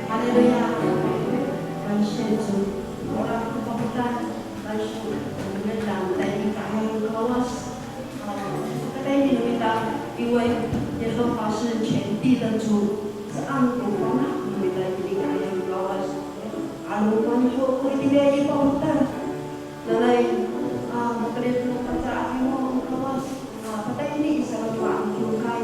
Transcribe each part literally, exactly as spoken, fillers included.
哈利路亚，感谢主。Ora ko papotal, 感谢主，我们的长辈，感恩Kawas。啊，在这里面，因为耶和华是全地的主，saan ko fana' no mita itini i ka'ayaw no Kawas. Ano mafana' ho ko itini i papotal. Nanay, a, makerep no paca'afi no Kawas, a, patayni i salowac no kiwkay.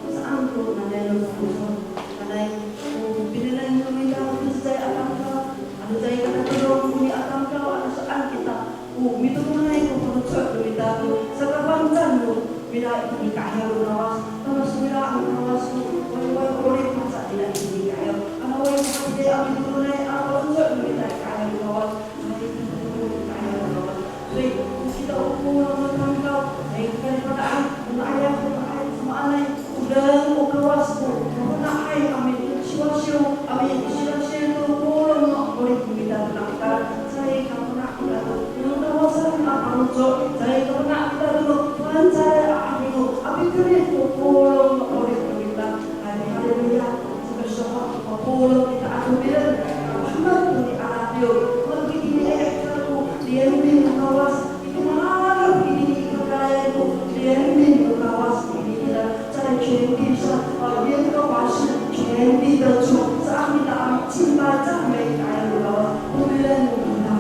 Saan ko nanay no faloco'. Nanay, o pinengneng no mita to cecay a tamdaw, ano caay ka tatodong koni a tamdaw, ano saan kita o mitodongay ko faloco' no mita to sakafangcal no mita itini i ka'ayaw no Kawas. Tama sowira no Kawas ko wayway 'orip masa' nira itini i ka'ayaw. Ano awaay ko hatiniay a mitodongay a faloco' no mita i ka'ayaw no Kawas. Caay ka tatodong i ka'ayaw no Kawas. 所以 o kita o polong no tamdaw, caay ka kalipataan, o nga'ayay, o nga'ay, samaanay, o deng o Kawas ko mafana'ay a misiwasiw, a misiwasiw to polong no 'orip no mita to nafana'. Caay ka fana' kita to no Kawasan a faloco', caay ka fana' kita to no fangcalay a 'adingo a pikerid to polong no 'orip no mita. Hay, haleluya. Saka sowal ko polong kita a tomireng, a mahemek to ni Alatiw. Matoki tini aya kita ko liyangay no Kawas. Ito maherek itini i kakarayan ko liyangay no Kawas itini kita. 在全地上，啊，耶和华是全地的主，saan kita a micowa, 赞美 i ka'ayaw no Kawas. Tomireng kita.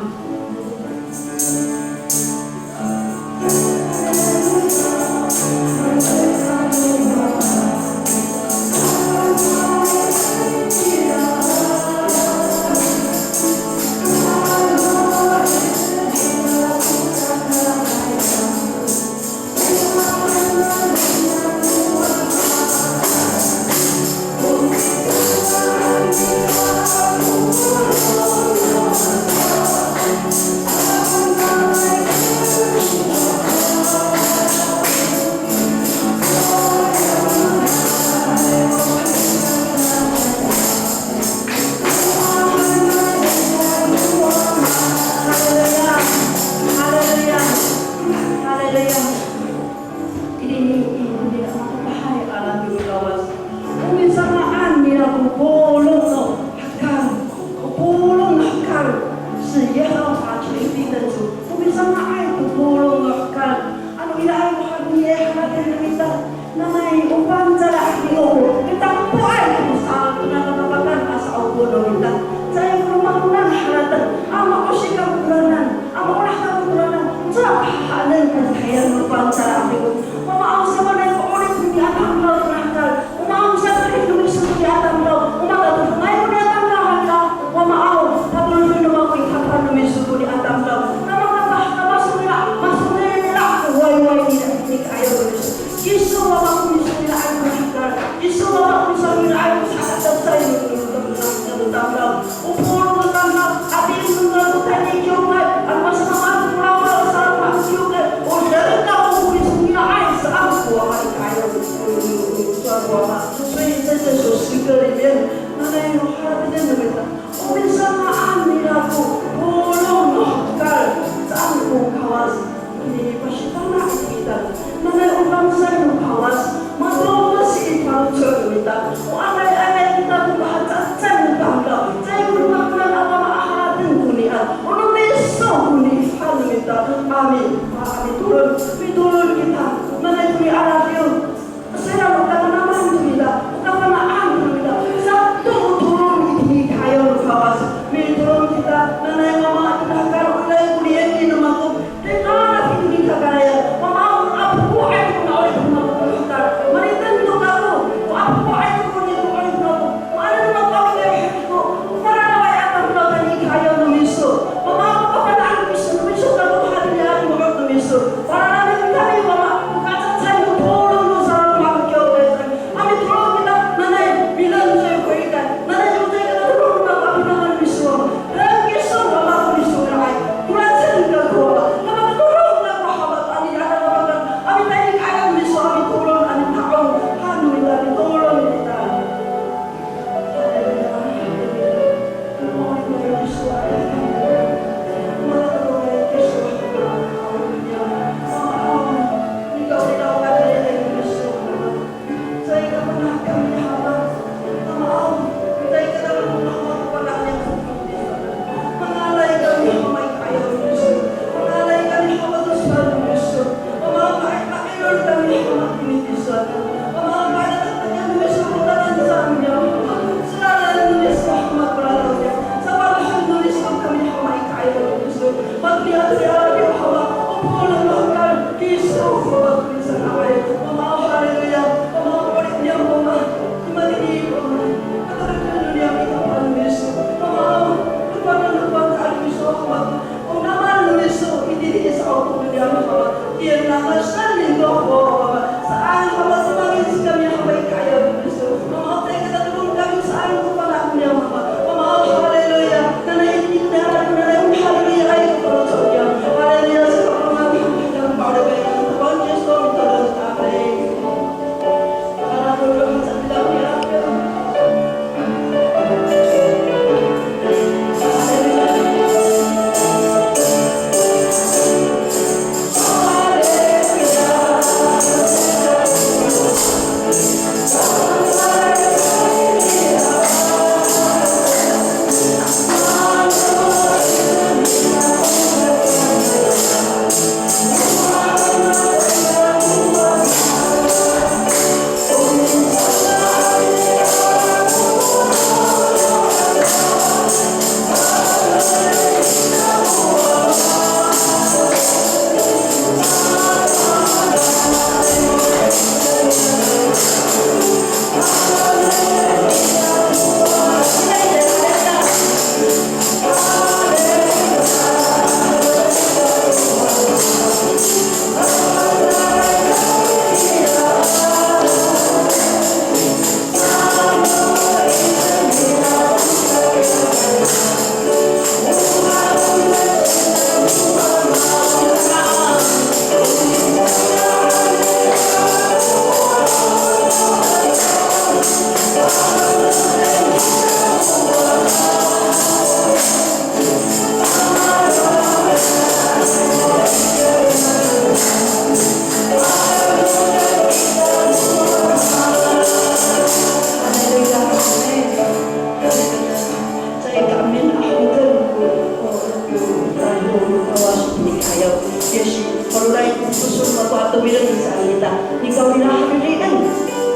Yasi, maloray ko tosor mako ato mireng saan ita. Nikawrira haririen.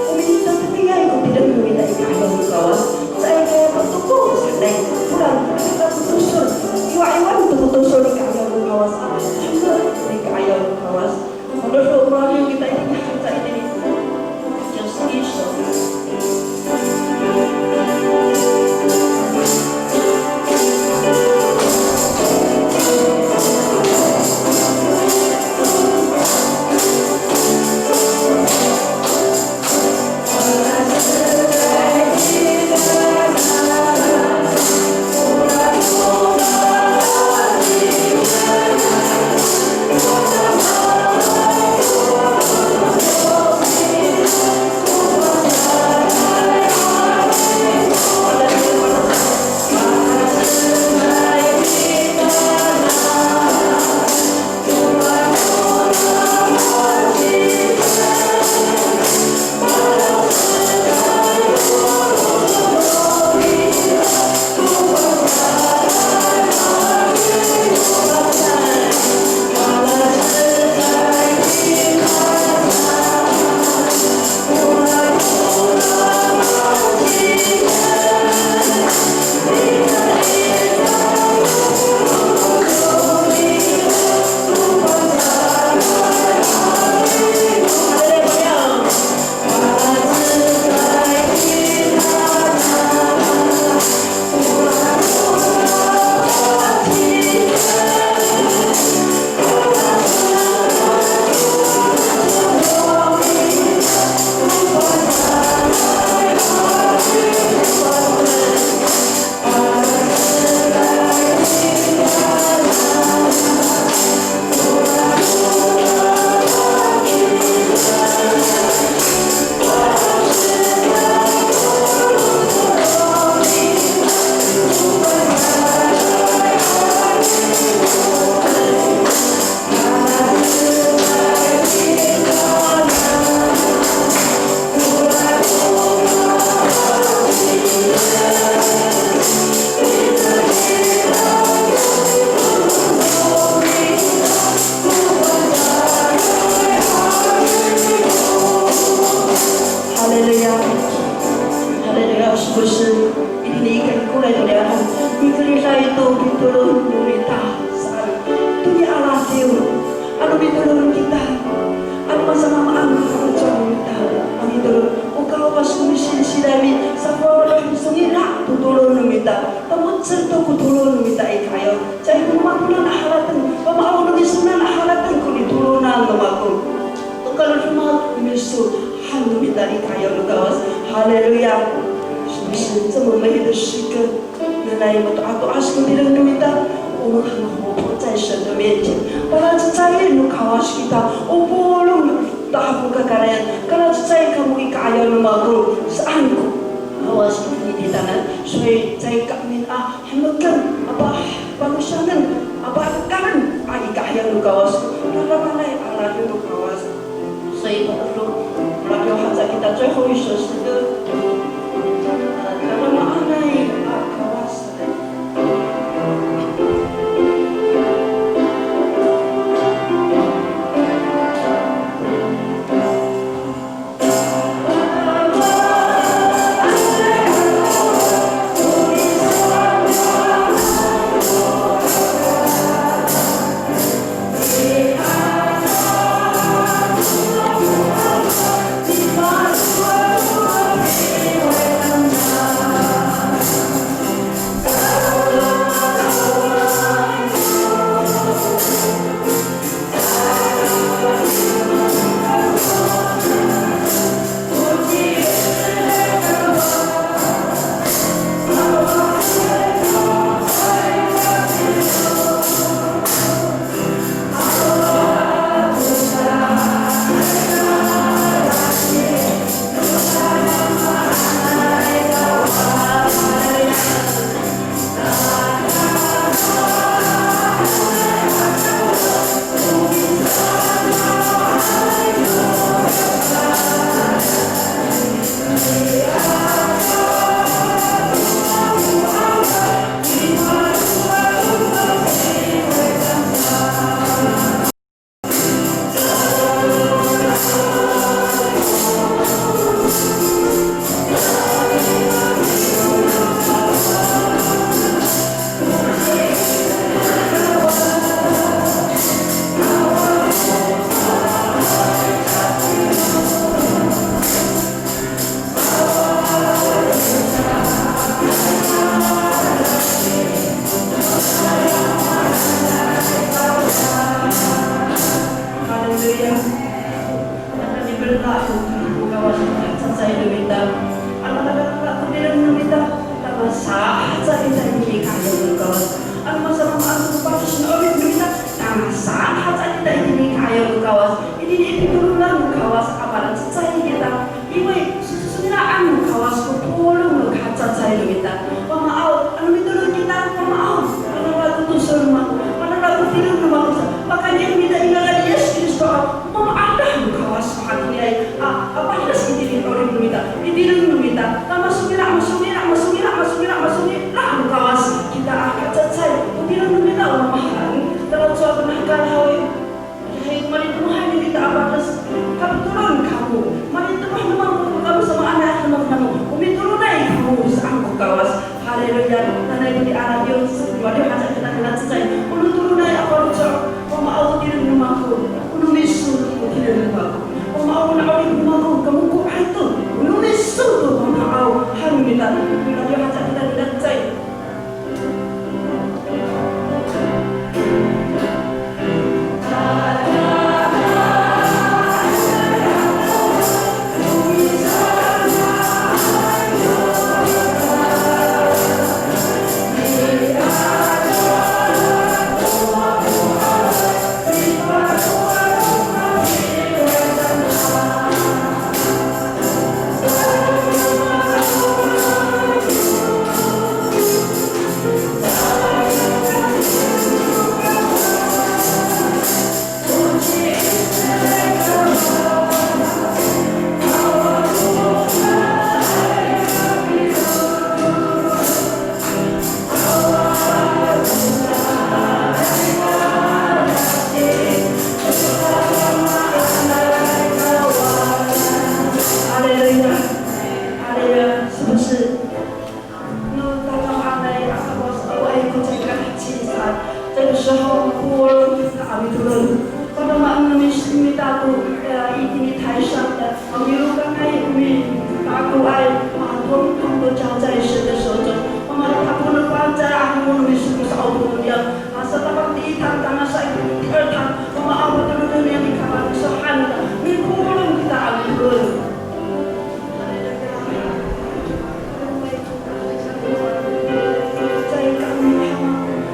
O mitatengilay ko tireng no mita i ka'ayaw no Kawas. Caay ka patoko sanay. Oraan, aka ko tosor. Iwaiwan to ko tosor i ka'ayaw no Kawas. A, tama, i ka'ayaw no Kawas. Maloray, maloray kita i, kita i. Haleluya. Haleluya, 是不是？Itini i kakikoray to niyaro', mikeriday to pitolon no mita saan. Toni a radiw, ano mitolon kita, ano masamamaan a faloco' no mita a mitolon. O Kawas ko misilsilay, safaloco' songila' to tolon no mita. Tamo^cel to ko tolon no mita i ka'ayaw. Caay ko mapolen a harateng, pamaaw no misonan a harateng ko nitolonan no mako. To kalodemak miso han no mita i ka'ayaw no Kawas. Haleluya. 是不是这么美的诗歌？Nanay mato'ato'as ko tireng no mita, 我们很活泼在神的面前。Palacecayen no Kawas kita, o polong to a kakarayan, kalacecay kamo i ka'ayaw no mako, saan ko Kawas ko nititanan, 所以 caay kami a hemeken, apa, palosanen, apa, karen, a i ka'ayaw no Kawas, raramanay a radiw no Kawas. 所以 pa'orok, radiw haca kita 最后一首诗歌, a, raramaanay a Kawas. Pakayni mita i ngangan ni Yis Kristo a mamaadah no Kawas, hatiniay a, a, pades itini i 'orip no mita, i tireng no mita, ta masongila', masongila', masongila', masongila', masongila' no Kawas. Kita a kacacay, o tireng no mita o mamahaen, talacowa ko nahekal haw i, hay, malitemohay no mita a pades, kapitolon kamo, malitemoh no mako kamo samaanay a demak namo, o mitolonay kamo saan ko Kawas. Haleluya. Nanay to i a radiw, radiw haca kita nina cecay. O no tolonay a faloco', o mamaaw tireng no mako. O no miso to tireng no mako. O mamaaw na'orip no mako, kamo ko 'orip to. O no miso to mamaaw. Haleluya. Radiw haca kita nina cecay. Haleluya. Haleluya. 是不是？ No tata'angay a kawas awaay ko caay kaheci saan. 这个时候，polong kita a mitolon. Padamaan no mita to, e, itini taysa, e, milokangay, mita'akay, matongtong to 交在神的手中. Mamatapang no fangcal a 'Amis no miso ko sa'opo niyam. A, satapang ti'itang tangasa itini ti'etang, mamaaw patolon niyam i kawas, saan, mipolong kita a mitolon. Caay ka'ami Hama,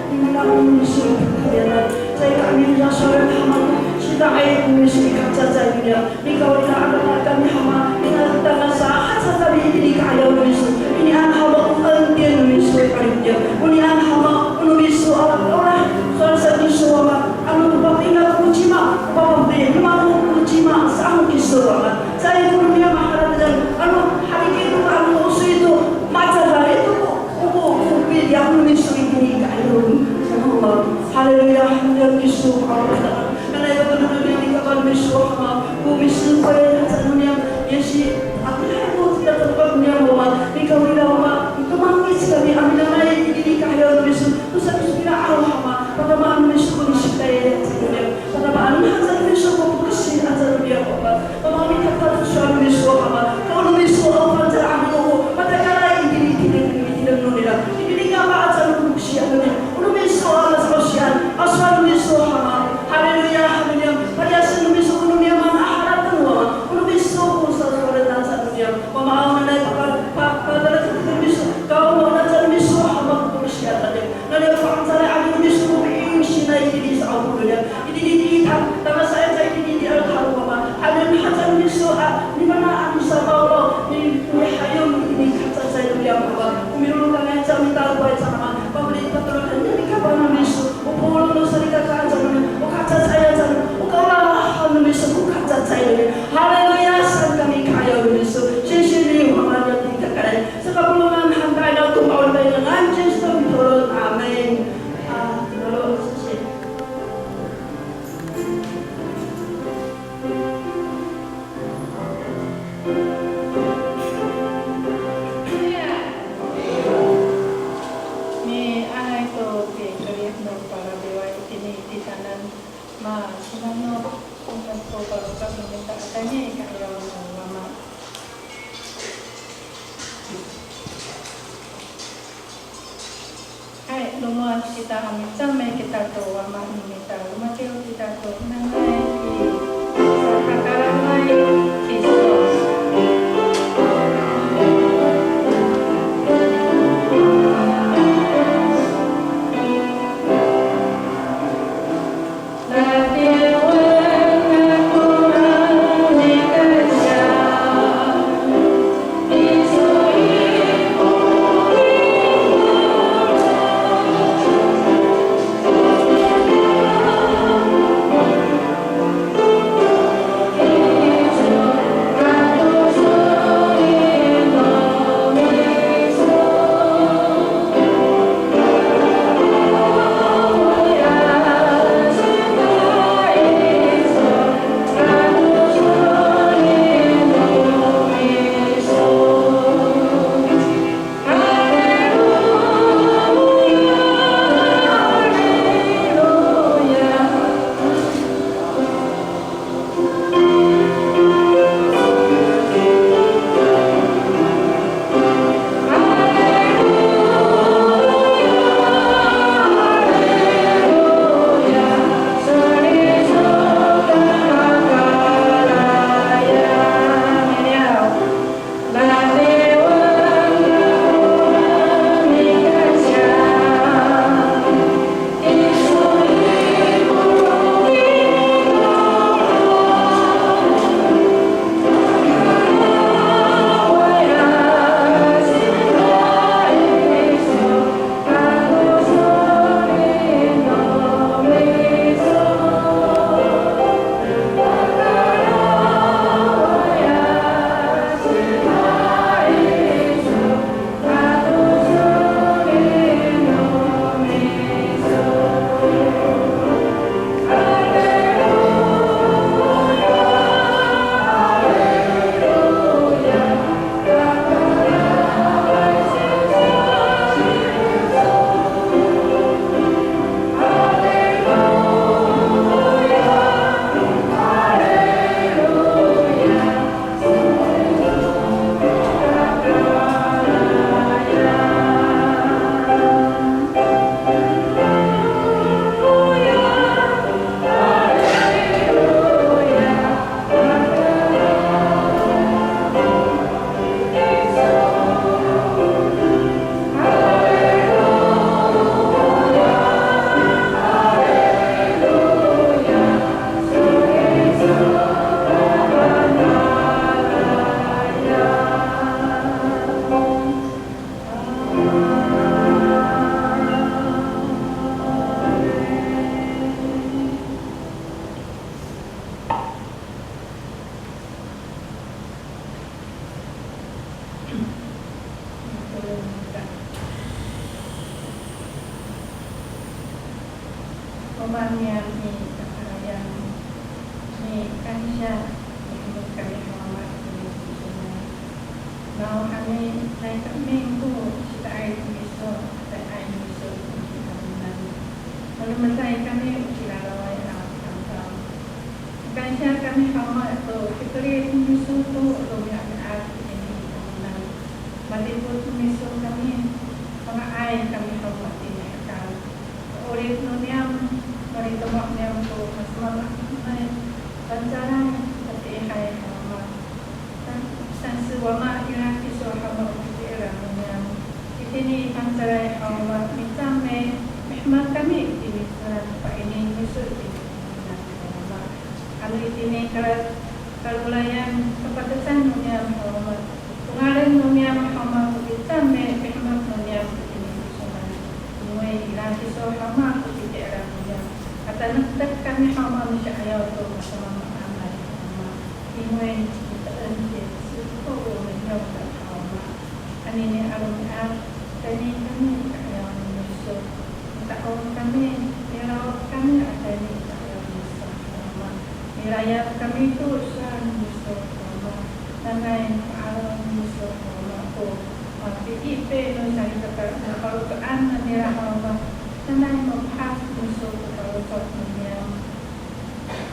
inian no miso i kakarayan. Caay ka'ami ya sowal Hama, sita'ay no miso i kacacay niyam. Nikawrira, adada kami Hama, inian tangasa haca kami itini i ka'ayaw no miso. Inian Hama o 恩典 no miso i 'orip niyam. Onian Hama, o no miso a, ora, sowal sa miso Hama, ano papina ko cima, papina ko cima, saan kiso Hama. Caay ko niyam a haratengan, ano, haliki to, ano, osoy to, macala ito ko, ko, ko, ko, pilian no miso itini i ka'ayaw. Haleluya, haleluya, miso, haleluya. Nanay patolon no niyam i kawas no miso, Hama, ko miso, ko, haca no niyam, Yis, ako, ako, kita tempat niyam, Hama, nikawrira, Hama, tomangic kami, amin, nanay, itini i ka'ayaw no miso, to saan miso kira, Hama, padamaan no miso ko misitay, haca no niyam. Padamaan haca no miso ko pokesin aca no niyam, Papa. Pamami tatapos sowal no miso, Papa. Kao no miso, Papa, caay ako, matayalay itini i tireng, itini i tireng no nira. Itini i nga'ay aca no pokesian no nira. O no miso a masa'osian, a sowal no miso, Papa. Haleluya, haleluya. Paliyasen no miso ko no niyam a harateng, Papa. O no miso ko sasowalen aca no niyam. Pamaaw nanay, Papa, pa, pa, tala, tala, no miso. Kao no aca no miso, Papa, ko pokesian no niyam. Nanay pangcalay a no miso ko pi'ingsinay itini i sa'opo no niyam. Itini i ti'itang, tangasa aca itini i ti'etang, Papa. Hanen haca no miso a, nimaan a misawaway, ni, nihayon itini i kacacay no niyam, Papa. O milolokangay aca, mitaloway aca, Papa. Pafeli patoroden niyam i kawas no miso. O polong no salikaka aca no niyam, o kacacay aca no, o kaolahan no miso ko kacacay no niyam. Haleluya, saan kami ka'ayaw no miso. Singsi ni Papa niyam i kakarayan. Sakapolongan han ka'ayaw to ma'oripay ngangan ci Yis Kristo mitolon. Amin. A, malo, singsi. Miangay to pikeriyan no paladiway itini i titaanan. Masinan no, ungkad ko palokad no mita a tayni i ka'ayaw no Wama. Hay, lomowad kita a micamay kita to Wama no mita, lomadiw kita to nangay i sakakarangay kiso. Mama niyam i kakarayan, mikansiya, mihemek kami haw Ama itini i tisowanan. Nawhani, caay kami ko sidaay no miso, caay no miso i titaanan. Malemeday kami o cilalaway a tamdaw. Mikansiya kami haw Ama to pikerid no miso to romi'ami'ad itini i titaanan. Madipot no miso kami, manga'ay kami haw Ama tini i hekal. O 'orip no niyam, malitemoh niyam ko masamamaanay, fangcalay, tatiihay haw Ama. San, saan sa Wama, ira kiso haw Ama o piti'eran no niyam. Itini i fangcalay haw Ama, micame, mihemek kami itini i titaanan, pa'ini miso itini i titaanan haw Ama. Ano itini kala, kalolayan, kapadesan no niyam haw Ama. Tongalen no niyam haw Ama ko micame, mihemek no niyam itini i tisowanan. Ingway ira kiso haw Ama ko piti'eran no niyam. Katanektek kami haw Ama, misi'ayaw to masamaamaanay haw Ama. 因为你的恩典是够我们用的，好吗？Anini a romi'ad, tayni kami i ka'ayaw no miso. Mita'ong kami, milaok kami a tayni i ka'ayaw no miso, haw Ama. Milayap kami to sowal no miso, haw Ama. Nanay ma'araw no miso, haw Ama, ko, a, piipi no salikaka no faloco'an nanira, haw Ama. Nanay mapahak no miso ko faloco' no niyam.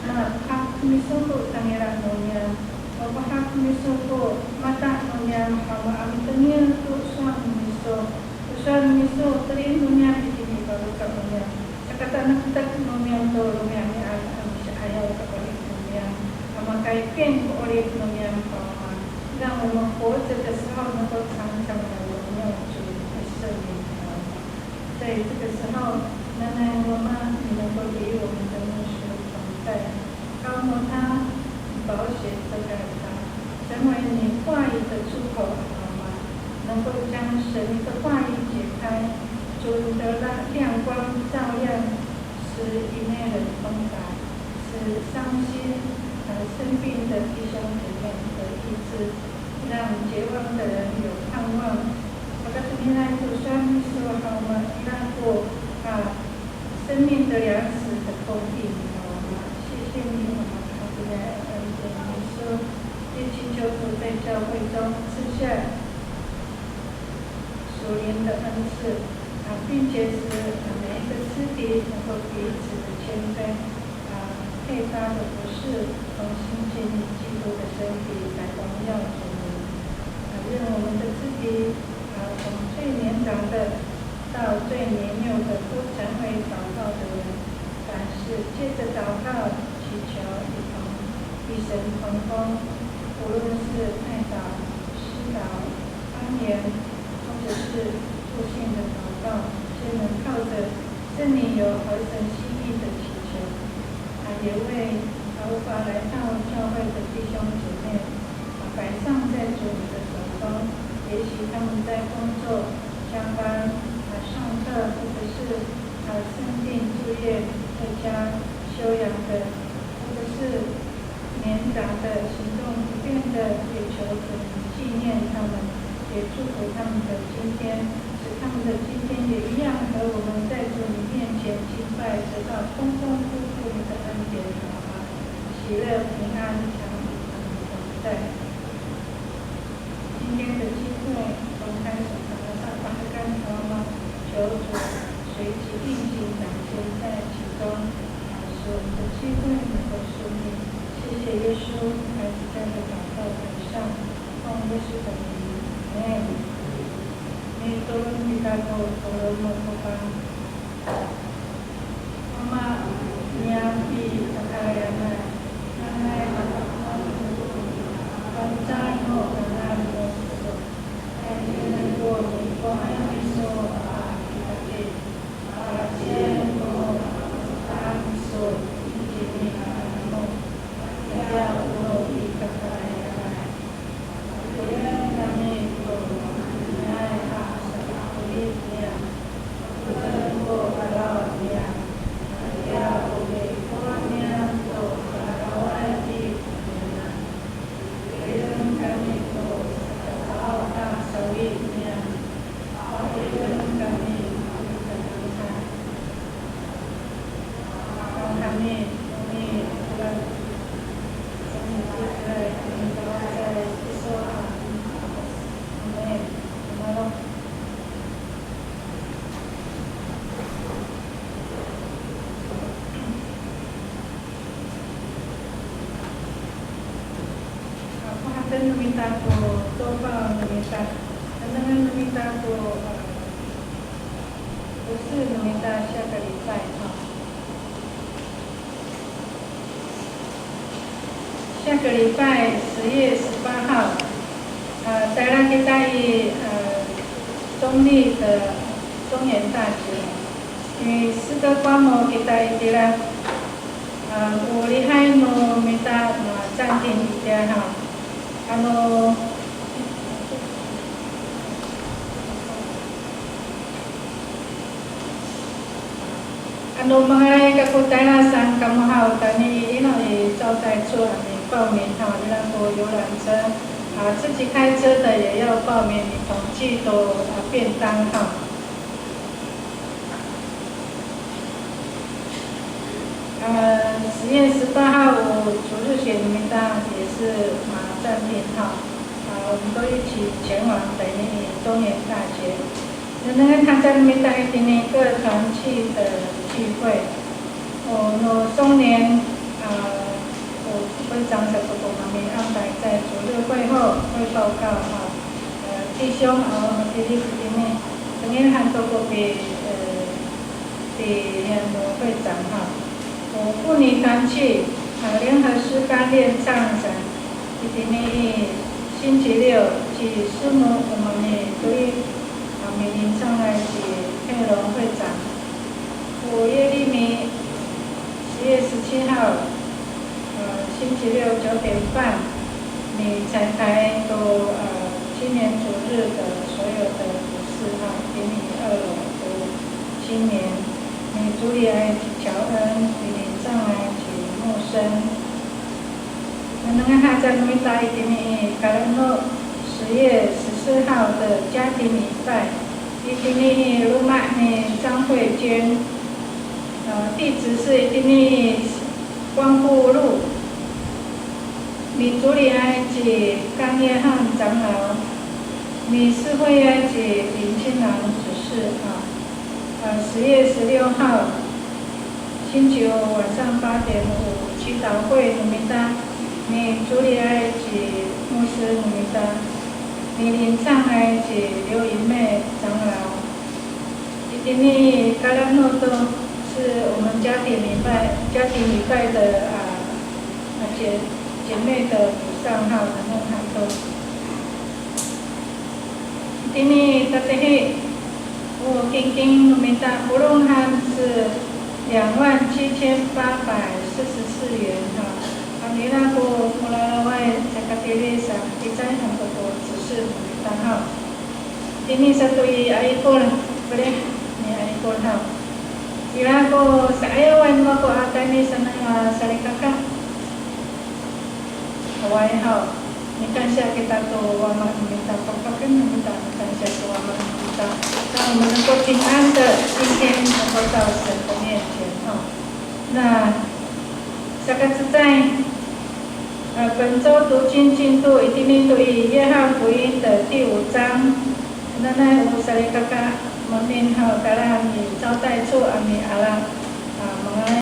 Mapahak miso ko tangila no niyam, mapahak miso ko mata no niyam, haw Ama, a mitengil to sowal no miso, to sowal no miso, teli'en no niyam itini i faloco' no niyam, saka tanektek no niyam to romi'ami'ad a misi'ayaw to 'orip no niyam, a makaykin ko 'orip no niyam, haw Ama, 让我们活着的时候能够常常来荣耀主你的圣名，haw Ama. 在这个时候，nanay Wama, 你能够与我们的牧师同在，膏抹他，保险遮盖他，成为你话语的出口，好吗？能够将神的话语解开，主你的亮，亮光照亮，使以内人通达，使伤心、呃，生病的弟兄姐妹得医治，让绝望的人有盼望。Pakatengilay to sowal no miso, haw Ama, ira ko, a, 生命的粮食的供应，好吗？谢谢你，我们靠着爱恩典耶稣，也祈求主在教会中赐下属灵的恩赐，啊，并且使，啊，每一个肢体能够彼此的谦卑，啊，配搭的服侍，同心建立基督的身体，来荣耀主名。啊，愿我们的肢体，啊，从最年长的 到最年幼的都成为祷告的人，凡事借着祷告、祈求与同，与神同工，无论是代祷、祈祷、方言，或者是悟性的祷告，皆能靠着圣灵有合神心意的祈求。啊，也为，啊，无法来到教会的弟兄姐妹， 啊，摆上在主你的手中。也许他们在工作、加班、啊，上课，或者是，啊，生病住院，在家休养的，或者是年长的、行动不便的，也求主你纪念他们，也祝福他们的今天，使他们的今天也一样和我们在主你面前敬拜，得到丰丰富富你的恩典，好吗？ 喜乐平安常与我们同在。今天的聚会从开始到上班的干草吗？求主随即运行展现在其中，使我们的聚会能够顺利。谢谢耶稣，孩子这样的祷告摆上，奉耶稣的名，阿们。Mitolon kita to polong no Tapang. Wama niyam i kakarayanay, nanay mata'ong to fangcal no ngangan no miso. Tayni ko mikomi iso a kitakit, palaciyay no ngangan iso itini i ngangan no, itiya o no i kakarayanay. Patoyen kami to matiniay a sakaolin niyam, patoyen ko kalaw niyam, itiya o pikowan niyam Nengneng no mita ko, eh, 服事 no mita 下个礼拜哈。下个礼拜十月十八号，呃，tayra kita i, 呃，中立的中元大节。因为诗歌观摩 kita itira, 呃，o lihay no mita, 呃，暂停 itiya ha. Ano, ano mangalay kako tayra saan kamo haw, tayni i, ino i 招待处 a mi报名 haw, ira ko 游览车, a, 自己开车的也要报名，你统计 to, a, 便当 haw. 呃，十月十八号 o 主日学 no mita 也是, a, 暂停哈，啊，我们都一起前往北美中元大节。Nengneng haca no mita itini 各团契的聚会。O, no 松年, a, o 会长 sato ko mami 安排在主日会后会报告哈。呃，弟兄 a, o matini itini, tengil han to ko pi, 呃, pi, 会长哈。O 妇女团契, a, 联合诗班练唱 sa, itini i 星期六 ci Sumo o mami to i, a, milincanay ci 佩龙会长。O 耶利米 十月十七号, 呃，星期六九点半，你才排 to, 呃，青年主日的所有的服事哈，给你二楼的青年，你主理 ay ci 乔恩，你上来 ci 木生。Nengneng haca no mita itini i, kala no 十月十四号的家庭礼拜，itini i loma' ni 张慧娟。 呃，地址是 itini 光复路。Micolinay ci 甘约翰长老，理事会 ay ci 林清郎执事啊。呃，十月十六号，星期五晚上八点，祈祷会 no mita, micolinay ci 牧师 no mita, milincanay ci 刘云妹长老。 Itini i kala no to 是我们家庭礼拜，家庭礼拜的，啊，啊，姐，姐妹的补上哈，然后他说，itini i tatihi, o kingking no mita polong han 是两万七千八百四十四元哈。Ano ira ko molalayaway caka tilid sa, icay han to ko 执事 no mita ha. Itini sato i aikol, pere ni aikol haw. Ira ko sa'ayawan mako a tayni sanay a salikaka. Awaay haw. Mikansiya kita to Wama no mita, pakpaken no mita, mikansiya to Wama no mita. 让我们能够平安的今天能够到神的面前哈。那 Sakacecay, 呃，本周读经进度 itini to i 约翰福音的第五章。Nanay o salikaka maemin haw, tala i 招待处 a miala, a, manga'ay,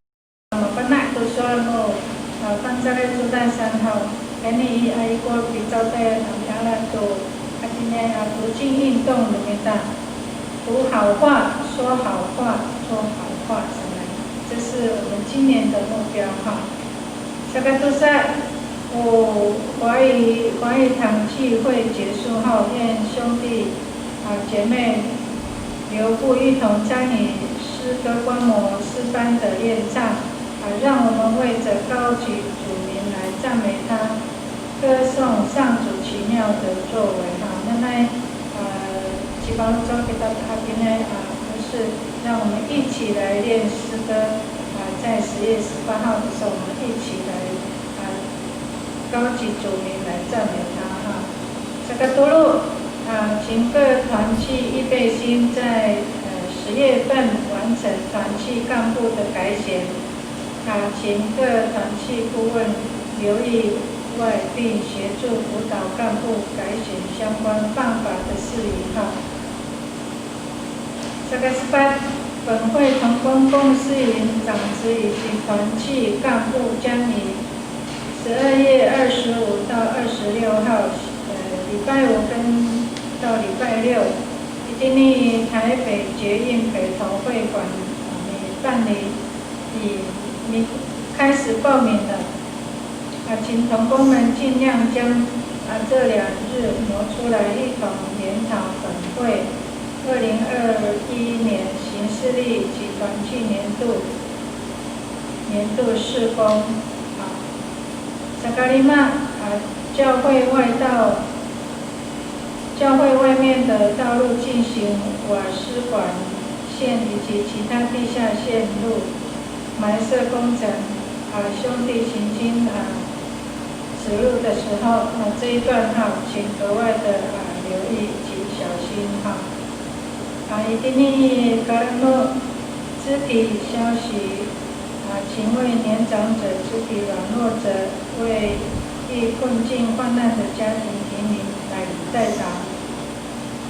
a, mafana' to sowal no, a, Fangcalay Codad saan haw, tayni i aikor pi 招待 a miala to, hatiniay a 读经运动 no mita. 读好话，说好话，说好话，这是我们今年的目标哈。Sakatosa, o, 华语，华语堂聚会结束后，愿兄弟，啊，姐妹留步一同参与诗歌观摩诗班的演唱，啊，让我们为着高举主名来赞美他。 歌颂上主奇妙的作为哈。那么，呃，希望说给大家今天，呃，就是让我们一起来练诗歌，啊，在十月十八号的时候，我们一起来，啊，高举主名来赞美他哈。Sakatolo, 啊，请各团契预备心，在，呃，十月份完成团契干部的改选。 啊，请各团契顾问留意外，并协助辅导干部改选相关办法的事宜哈。Sakasepat, 本会同工共事营长职以及团契干部将于十二月二十五到二十六号，呃，礼拜五跟到礼拜六，一定台北捷运北投会馆，我们办理，已，已开始报名了。啊，请同工们尽量将，啊，这两日挪出来一同研讨本会二零二一年行事历及团契年度，年度事工。啊，sakalima，啊，教会外道教会外面的道路进行瓦斯管线以及其他地下线路埋设工程。啊，兄弟行经，啊，指路的时候，啊，这一段哈，请格外的，啊，留意及小心哈。啊，itini i kalano肢体消息，啊，请为年长者、肢体软弱者、为遇困境患难的家庭提名代，代祷。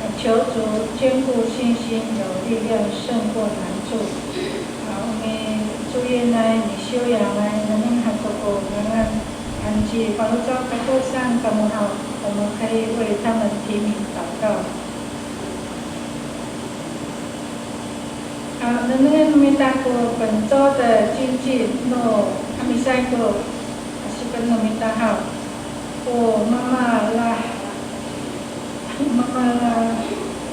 啊，求主坚固信心，有力量胜过难处。啊，我们祝愿呢，你修养呢，能够好好安安，安置，保佑照顾上，咱们好，我们可以为他们提名祷告。 啊，nengneng no mita ko 本周的经句 no kamisay ko, asipen no mita haw. O mamala, mamala,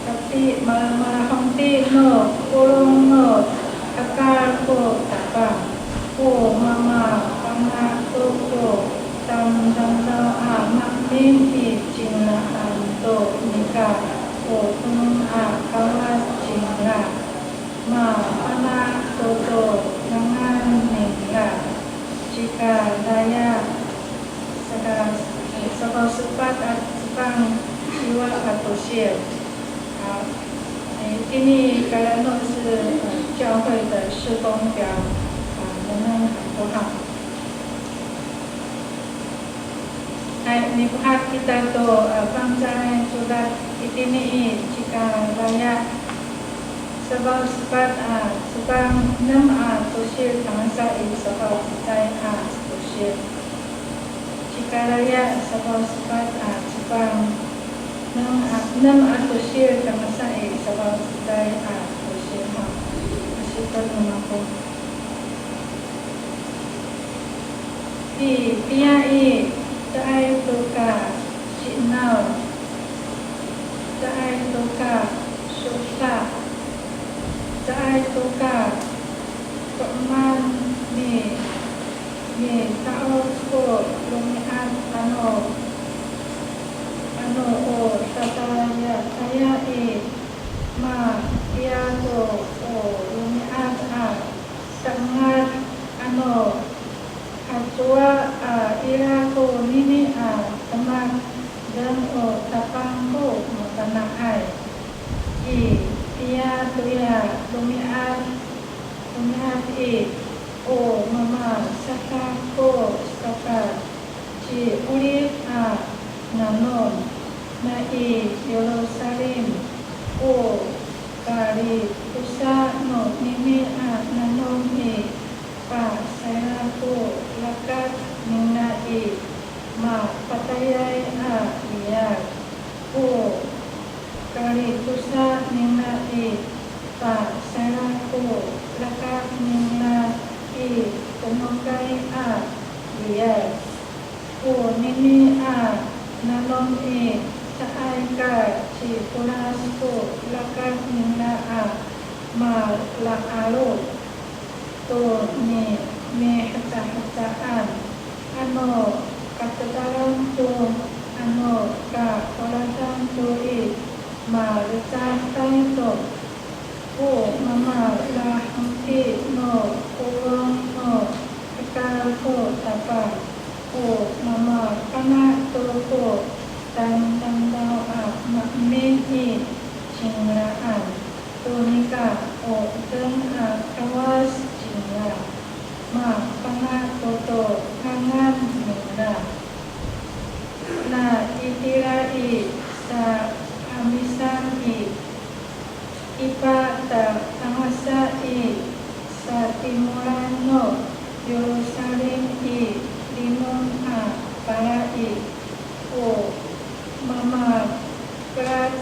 tapi, ma, malahongti no polong no hekal ko Tapang. O mamafana' to ko tamdamdaw a maemin i cingraan to nika, o tonong a Kawas cingra. Mafana' to to ngangan ningra. Cikalaya saka, safaw sepat a cefang siwa a tosil. 啊，诶，今天 kalano 是，呃，教会的事工表，啊，能不能很不好？ Hay, mifohat kita to, a, Fangcalay Codad itini i Cikalaya safaw sepat a cefang enem a tosil tangasa i safaw cecay a tosil. Cikalaya safaw sepat a cefang enem a, enem a tosil tangasa i safaw cecay a tosil ha. Asipen no mako. Itiya i, caay to ka si'enaw, caay to ka sosa, caay to ka to'eman mi, mita'oc ko romi'ad ano, ano o tatayataya i, matiya to o romi'ad a sangad ano, hacowa a ira konini a demak, deng o Tapang ko mafana'ay. Itiya toya romi'ad, romi'ad i, o mamasaka ko saka ci'orip a nanom nai Yerusalem, o kalitosa nonini a nanom i, pasayra ko rakat ningra i mapatayay a riyar. O kalitosa ningra i, pasayra ko rakat ningra i tonokay a riyar. Onini a nanom i, caay ka cipolas ko rakat ningra a mala'alo to ni, nihecahecaan, ano katedalan to, ano kapolasan to i, malecad to. O mamalahongti no polong no hekal ko Tapang, o mamafana' to ko tamdamdaw a maemin i cingraan to nika, o deng a Kawas cingra. Mafana' to to ngangan ningra. Na itira i sa'amisan i, ipat a tangasa i satimolan no Yerusalem i, linom a pala i, o mamakerac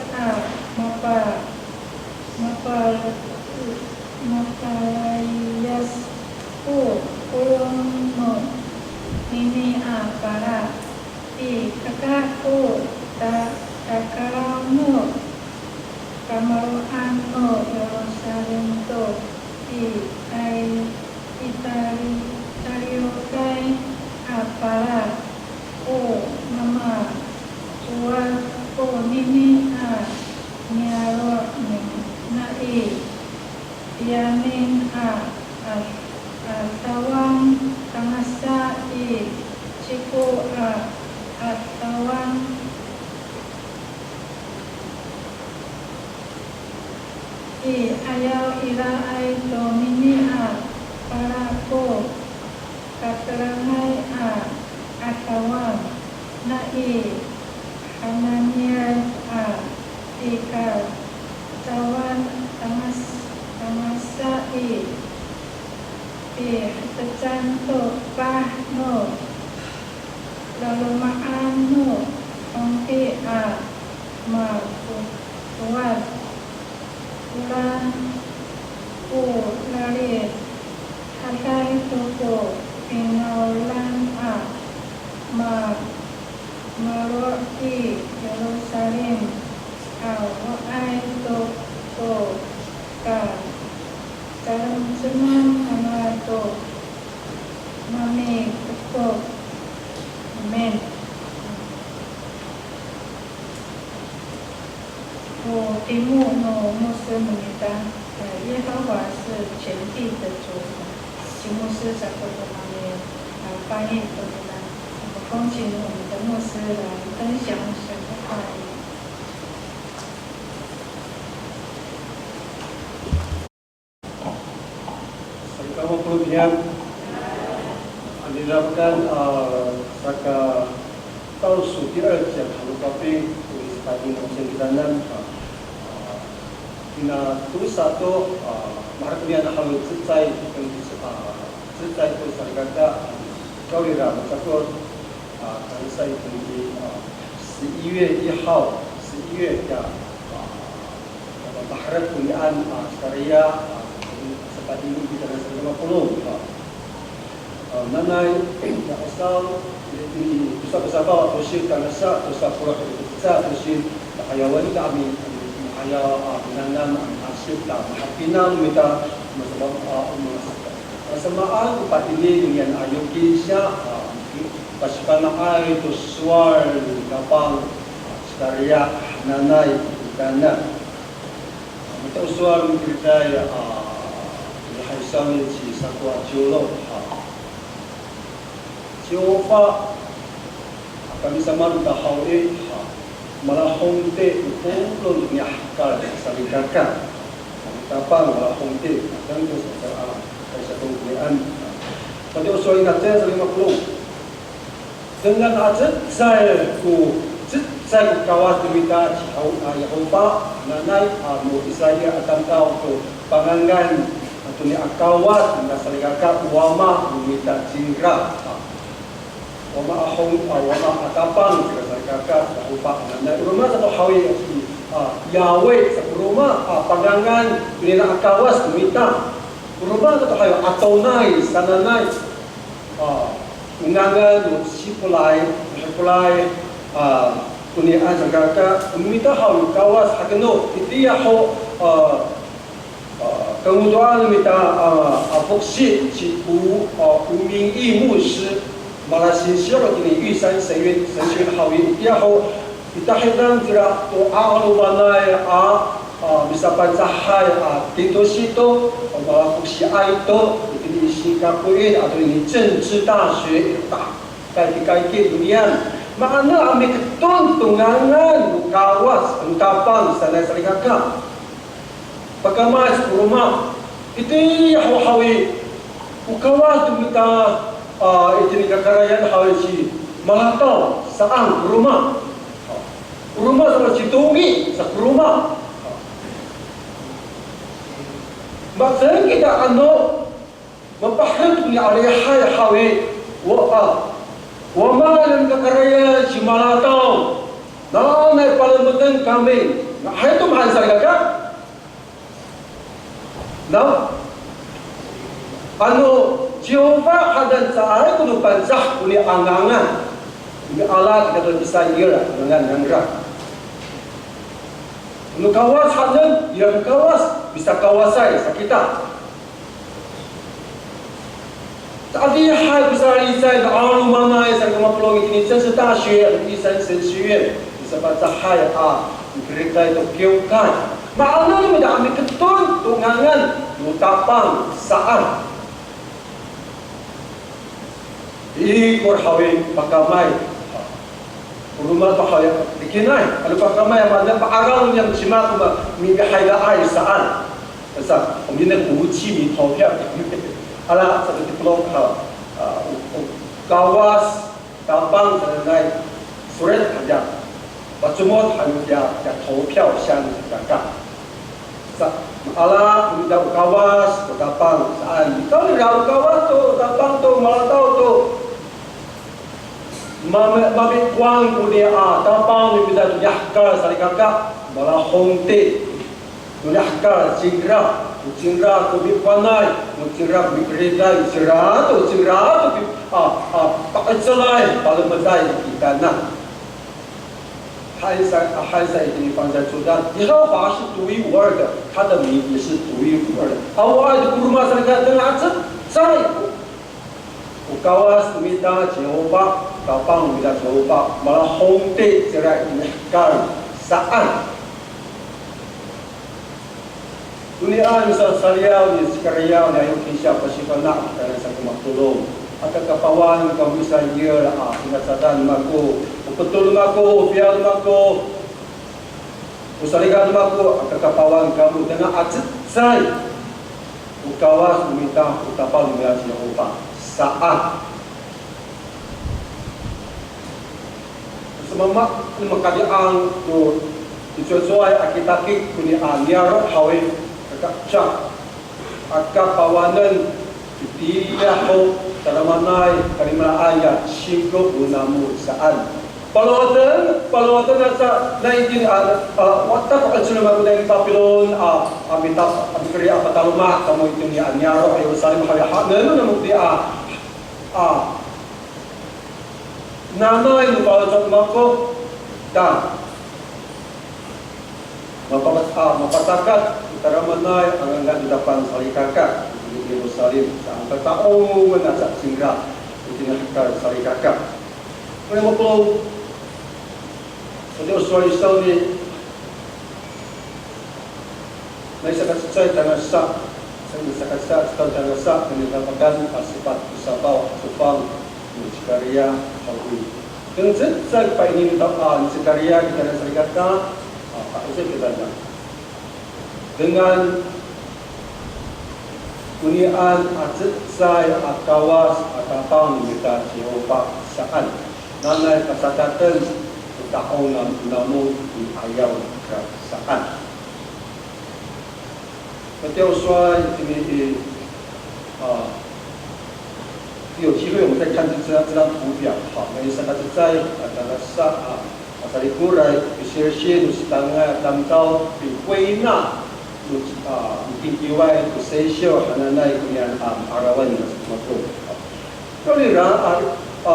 Makalayas ko polong no nini a pala i kaka ko ta-, takaraw no kamaro'an no Yerusalem to i ay i tali-, taliyokay a pala o mamacowat ko nini a niyaro' nai. Tiyaning a, a, a, 'adawang tangasa i, ciko a, 'adawang i, ayaw iraay to nini a pala ko katelangay a 'adawang nai, Hananiya a i kacawan tangas-, tangasa i, pihetecan to epah no laloma'an no hongti a makotowad. Ora ko lalihaday to ko finawlan a ma-, maro' i Yerusalem, awaay to ko kacalemceman, anga to mamikepok. Amin. O timo no 牧师 no mita, 耶和华是全地的主。请牧师 sa ko to mami, 啊，翻译 to kita. 我们恭请我们的牧师来分享神的话语。 Salikaka mapolong, anilamekan, a, saka 倒数第二讲 han no Faping, o saka timo no singkitanan, a, a, tina tosa to, a, maherek niyam halo cecay, a, cecay to salikaka, a, kawrira, macakol, a, kansay to ni, a, 十一月一号, 十一月 ya, a, Maherek konian, a, Sakariya, a, sapatini kita na salikaka mapolong, a. A, nanay, ya, asal, i, i, tosa ko safaw a tosir tangasa, tosa polo' eca a tosir, ta'ayawan ita a mi, a mi, ta'ayaw, a, minanam, a, asip, ta, mahapinang mita, masama, a, mas-, masamaan ko patini konian a yoki siya, a, pasifana'ay to sowal ni Kapang, a, Sakariya hananay kitanan. Mita o sowal no mikerid, a, ira haw saan ci Sako a ciwlo, ha. Ci Ofa a Kamisama no mita haw i, ha, malahongti ko polong no niyah hekal salikaka. Tapang malahongti, a, tangto sa, a, kay sa to konian. Matiya o sowal ina cecay salikaka mapolong. Dengan a cecay ko, cecay ko Kawas no mita ci Ho-, a, Yehofa, nanay, a, no Israil a tamdaw to pangangan, a, to niya Kawas, na salikaka wama no mita cingra. A, wama a hong, a, wama a tapang, cingra salikaka, Yehofa, nanay. O roma sato haw i, a, Yahweh, sa ko roma, a, pangangan, to niya Kawas no mita. O roma sato haw i, Adonai, sananay. A, o ngangan no Sipolay, Sipolay, a, konian salikaka, o mita haw i Kawas hakeno, itiya ho, a, a, kangodoan no mita, a, a, foksi ci Wu, a, Wu Mingyi 牧师, malasingsiw itini i 神学院, 神学院 haw i, itiya ho, Pitahidan cira to 'alomanay a, a, misaPangcahay a titosi to, a, malafoksiay to, itini i Singkapoy ato ini 政治大学, ta, kay, kay, kay, konian. Mahaen a miketon to ngangan no Kawas, no Tapang sanay salikaka. Pakayni sa ko roma, itiya ho haw i, o Kawas no mita, a, itini kakarayan haw i ci Malataw saan ko roma. Ko roma sa ci Tomi sa ko roma. Ma'edeng kita ano, mapaherek to niya a lihay haw i, wa, a, wama niyam kakarayan ci Malataw, nanay palemeden kami, nga'ay to maan salikaka. Naw, ano Jehoba hanan caay ko no Pangcah koni a ngangan. Miala kita to pisayra ngangan nangra. No Kawas hanan, ira ko Kawas, misakawasay sa kita. Adihay ko salicay no 'alomanay sa ko mapolong itini 政治大学 i 三神学院, misaPangcahay a mikerikilay to kiwkay. Maanay no mita a miketon to ngangan no Tapang saan. Ikor haw i pakamay. O roma to haw i tikinay. Ano pakamay a maan, pa'araw niyam cima ko ma, mipihaydaay saan. Sa, o mina ko ci mi to piya. Ala, sa ko tipolong haw. A, o, o Kawas, Tapang sanay, solit haca. Pacomod han kiya, kiya 投票箱 kaka. Sa, ala, mita o Kawas, o Tapang, saan. Mita nira o Kawas to, Tapang to, malataw to. Mami, mami'kowan koni a Tapang no mita to niyahekal salikaka, malahongti. No niyahekal cingra, no cingra ko mi'kowanay, no cingra ko mikeriday, cingra to, cingra to, a, a, pa'ecelay, palemeday kitanan. 还在，还在给你放在主的，耶和华是独一无二的，他的名也是独一无二的。Awaay ko roma salikaka, tenga cecay ko Kawas no mita Jehoba, Tapang no mita Jehoba, malahongti cira i niyahekal saan. Tonian sa saliyaw ni Sakariya, niya yo kisa pasifana' kitanan sa ko mapolong. Aka kapawan kamo sa i, a, finacadan mako, o petol mako, o piyal mako, o salikaka mako, aka kapawan kamo, tenga a cecay o Kawas no mita, o Tapang no mita Jehoba saan. Sa mama, makadi'ang to i cowacowaay a kitakit koni a niyaro' haw i, kaka, aka pawanen itiya ho tadamaanay, kalimelaan ya singko no namo saan. Palowaten, palowaten sa nai itini a, a, wata ko 'ecel no mako nai Papilon, a, a, mita, a, mikeriday a pataloma' kamo itini a niyaro' Yerusalem haw i, haenen no namo itiya a, a, nanay no faloco' no mako, ta, mapa, a, mapacakat ko tadamaanay a ngangan no Tapang salikaka itini Yerusalem, saan, tata'ongen aca cingra itini hekal salikaka. Koni mapolong, saka o sowal i sawni, nai saka cecay tangasa, nai saka cecay tangasa, nai Tapakan a sepat ko safaw a cefang ni Sakariya haw i. Tengcecay paini ni Tapa, ni Sakariya kitanan salikaka, a, pa'icel kitanan. Dengan konian a cecay a Kawas a Tapang mita Jehoba saan. Nanay pasakaten o ta'ong nam-, namo i ayaw ka saan. Matiya o sowal itini i, a, 有机会我们再看这张，这张图表。好，那以上呢，在，呃，那个上，啊，啊，在过来，一些些都是当，啊，当中被归纳，都是，啊，一定以外，都是一些，啊，那，那，那，啊，arawan，那，什么，啊。Kawrira, a, a,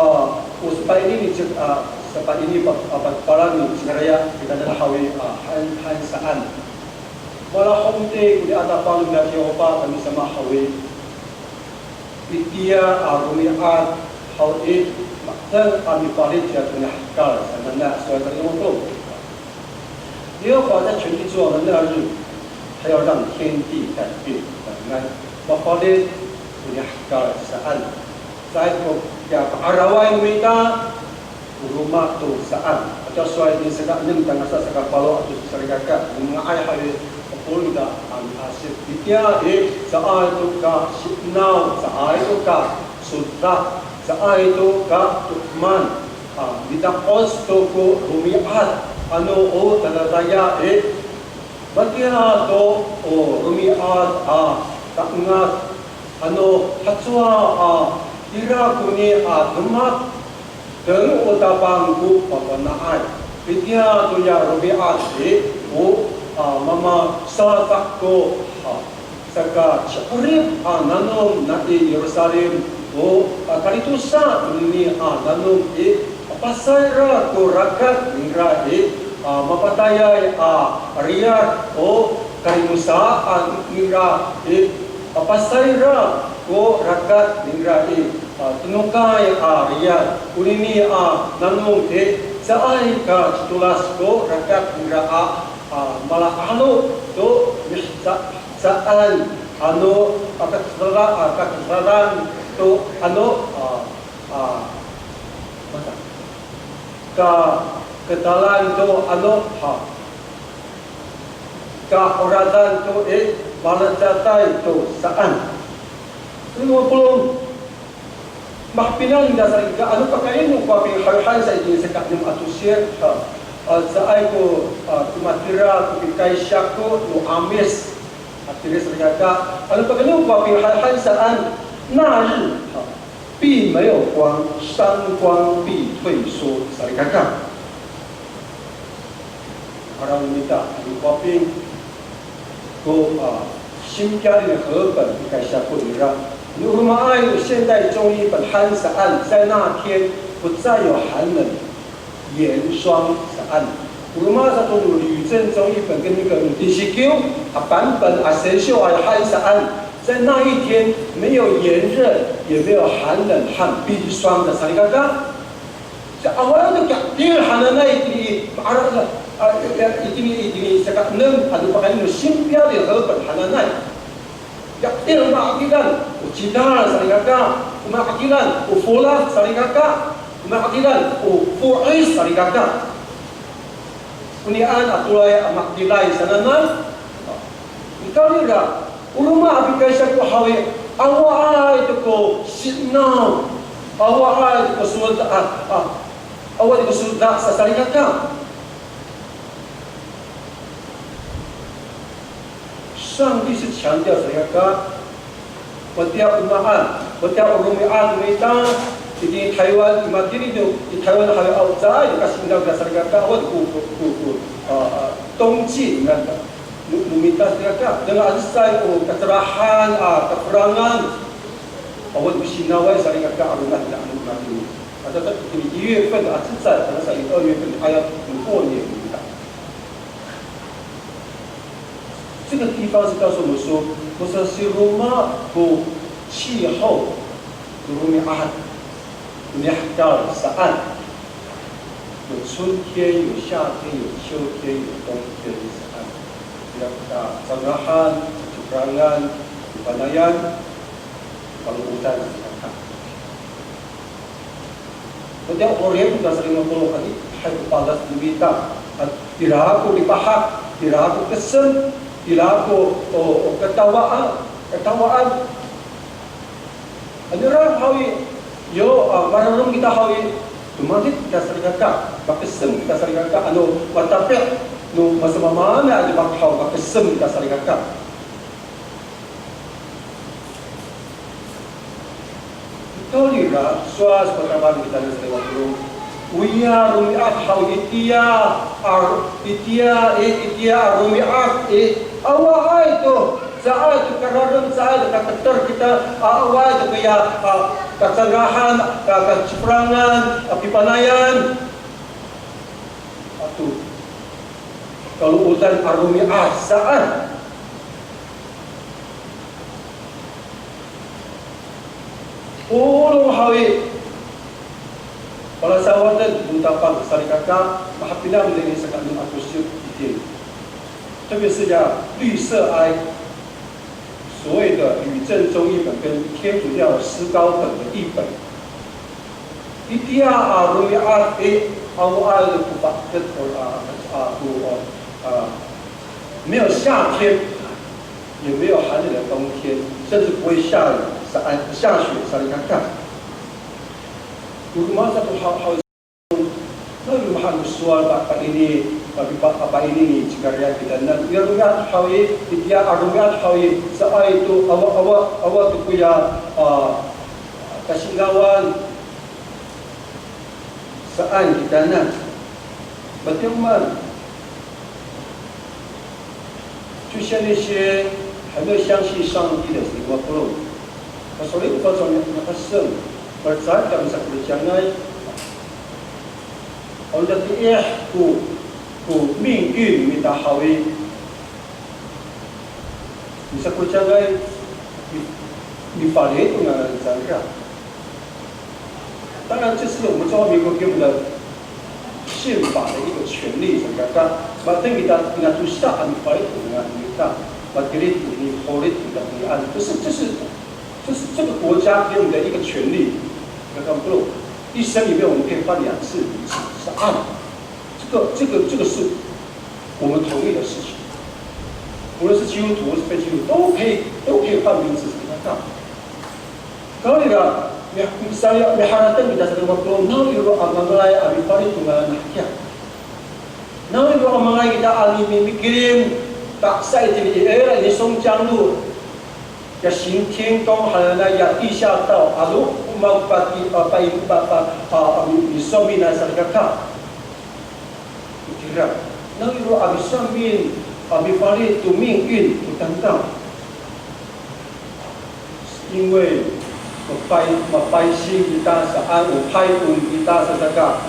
o sepat ini ni, a, sepat ini pa, a, pa, pala ni Sakariya, kita na haw i, a, han, han saan. Malahongti koni a Tapang nira Yehoba kami sama haw i. Itiya a romi'ad haw i, mateng a mifalic ya tona hekal, sanay a sowal sa ni Mako. 耶和华在全地作王的那日，他要让天地改变，mafalic to niyahekal saan. Caay ko kiya pa'araway no mita, o roma to saan. Ato sowal itini saka enem tangasa saka falo ato salikaka, o nga'ay haw i, o polong ita a miasip. Itiya i, caay to ka si'enaw, caay to ka sodat, caay to ka to'eman. A, mida'oc to ko romi'ad, ano o dadaya i, matiya to o romi'ad a ta'engat, ano hacowa a ira koni a demak, teng o Tapang ko pafana'ay. Itiya toya romi'ad i, o, a, mamasadak ko, a, Saka ci'orip a nanom nai Yerusalem ko, a, kalitosa nini a nanom i, a, pasayra ko rakat ningra i, a, mapatayay a riyar ko kalitosa ningra i, a, pasayra ko rakat ningra i, a, tonokay a riyar konini a nanom i, caay ka citolas ko rakat ningra a, a, mala'alo to mihca saan, ano, a, kaketala-, a, kaketalan to, ano, a, a, mata. Ka, ketalan to, ano, ha. Ka'oradan to, e, malecatay to saan. Lima puluh. Mahapinang ita salikaka, ano pakayni no Kowaping haw han sa itini saka enem a tosir, ha, a, caay ko, a, ko matira ko pikaysako no 'Amis. Hatira salikaka, ano pakayni no Kowaping haw han saan, 那日，哈，必没有光，山光必退缩 salikaka. Araw mita, ano Kowaping ko, a, 新标点和合本 pikaysako nira. No romaay o 现代中译本 han saan, 在那天不再有寒冷、严霜 saan. O roma sato no 吕正中译本跟那个 no T C Q 啊版本啊 sensyo 啊 han saan, 在那一天没有炎热，也没有寒冷和冰霜的 salikaka. Sa awaay to ki'adil hananay itini, ma'araw sa, a, itini, itini saka enem, ano pakayni no 新标点和合本 hananay. Ki'adil, o ma'adilan o cidal salikaka, o ma'adilan o folad salikaka, o ma'adilan o fo'is salikaka. Onian a tolay a ma'adilay sananay. Nikawrira, o roma a pikaysako haw i, awaay to ko si'enaw, awaay to ko soda, a, a, awaay to ko soda sa salikaka. 上帝是强调 salikaka, matiya o maan, matiya o romi'ad no mita, itini Taywan, i matini to, i Taywan haw i, awa caay to kasi'enaw kita salikaka, awa to ko, ko, ko, ko, a, a, 冬季 niyam ta. No, no mita salikaka, dengan acecay ko kacerahan, a, kaperangan, awa to ko si'enaway salikaka, a roma kita no matini. A, ta, ta, itini 一月份 a cecay, a, sa i 二月份 aya no 过年 no mita. 这个地方是告诉我们说，不是 siroma ko 气候 no romi'ad, no mihekal saan. 有春天，有夏天，有秋天，有冬天 saan. Ira ko kacangrahan, kaciperangan, kapipanayan, panga'odan saan. Matiya 'orip kita sa lima polo' kani, hay ko padas no mita. At ira ko lipahak, ira ko kesem, ira ko, o, o katawaan, katawaan. Ano ira haw i, yo, a, mararom kita haw i, tomanit kita salikaka, makesem kita salikaka, ano matapi' no masamaamaanay a demak haw, makesem kita salikaka. Nikawrira, sowal sa patamaan kitanan sa lima polo'. Oya romi'ad haw itiya, a, itiya, i, itiya a romi'ad, i, awaay to, caay to kararom, caay to kaketer kita, a, awaay to koya, a, kacangrahan, ka, kaciperangan, a, pipanayan. Ato, kalo'odan a romi'ad saan. Polong haw i, palasawaden no Tapang salikaka, mahapinang nini saka enem a tosir itini. 特别是呀，绿色哀，所谓的吕正中译本跟天主教诗高本的译本， Itiya a romi'ad i, awaay ko pafa'edet, a, a, ko, a, 没有夏天，也没有寒冷的冬天，甚至不会下雨，下，下雪，salikaka. O roma sato haw, haw, na roma han ko sowal pa, paini, pa, pa, paini ni Cikariay kitanan. Itiya romi'ad haw i, itiya a romi'ad haw i, caay to, awa, awa, awa to koya, a, kasi'enawan saan kitanan. Matiya o maan, 就像那些还没有相信上帝的时候，Pasolay ko pasowal niya, makaseng, percaya kami sa ko cangay. O natiih ko, ko 命运 mita haw i, misakocangay, mi, mifalic to ngangan cangra. 当然，这是我们中华民国给我们的宪法的一个权利，是吧？Matini kita, kita tosa a mifalic to ngangan kita, matini to, mifalic to ngangan. 这是，这是，这是这个国家给我们的一个权利。刚刚不，一生里面我们可以犯两次，是啊。这个，这个，这个是我们同意的事情。无论是基督徒或是非基督徒，都可以，都可以换名字，是吧？ Kawrira, mi, misaw, miharateng kita sa demak ko, nawiro a mangalay a mifalic to ngangan hakiya. Nawiro a mangalay kita a mi, mi, mikilim, ta sa itini i, e, ini songcang to. Ya 行天宫 hananay ya 地下道, aro ko mapati, a, pai, pa, pa, a, a, mi, misomin a salikaka. Itira, nawiro a misamin, a mifalic to 命运 to tamdaw. 因为 mapay, mapaysing kita saan, o payson kita sa saka.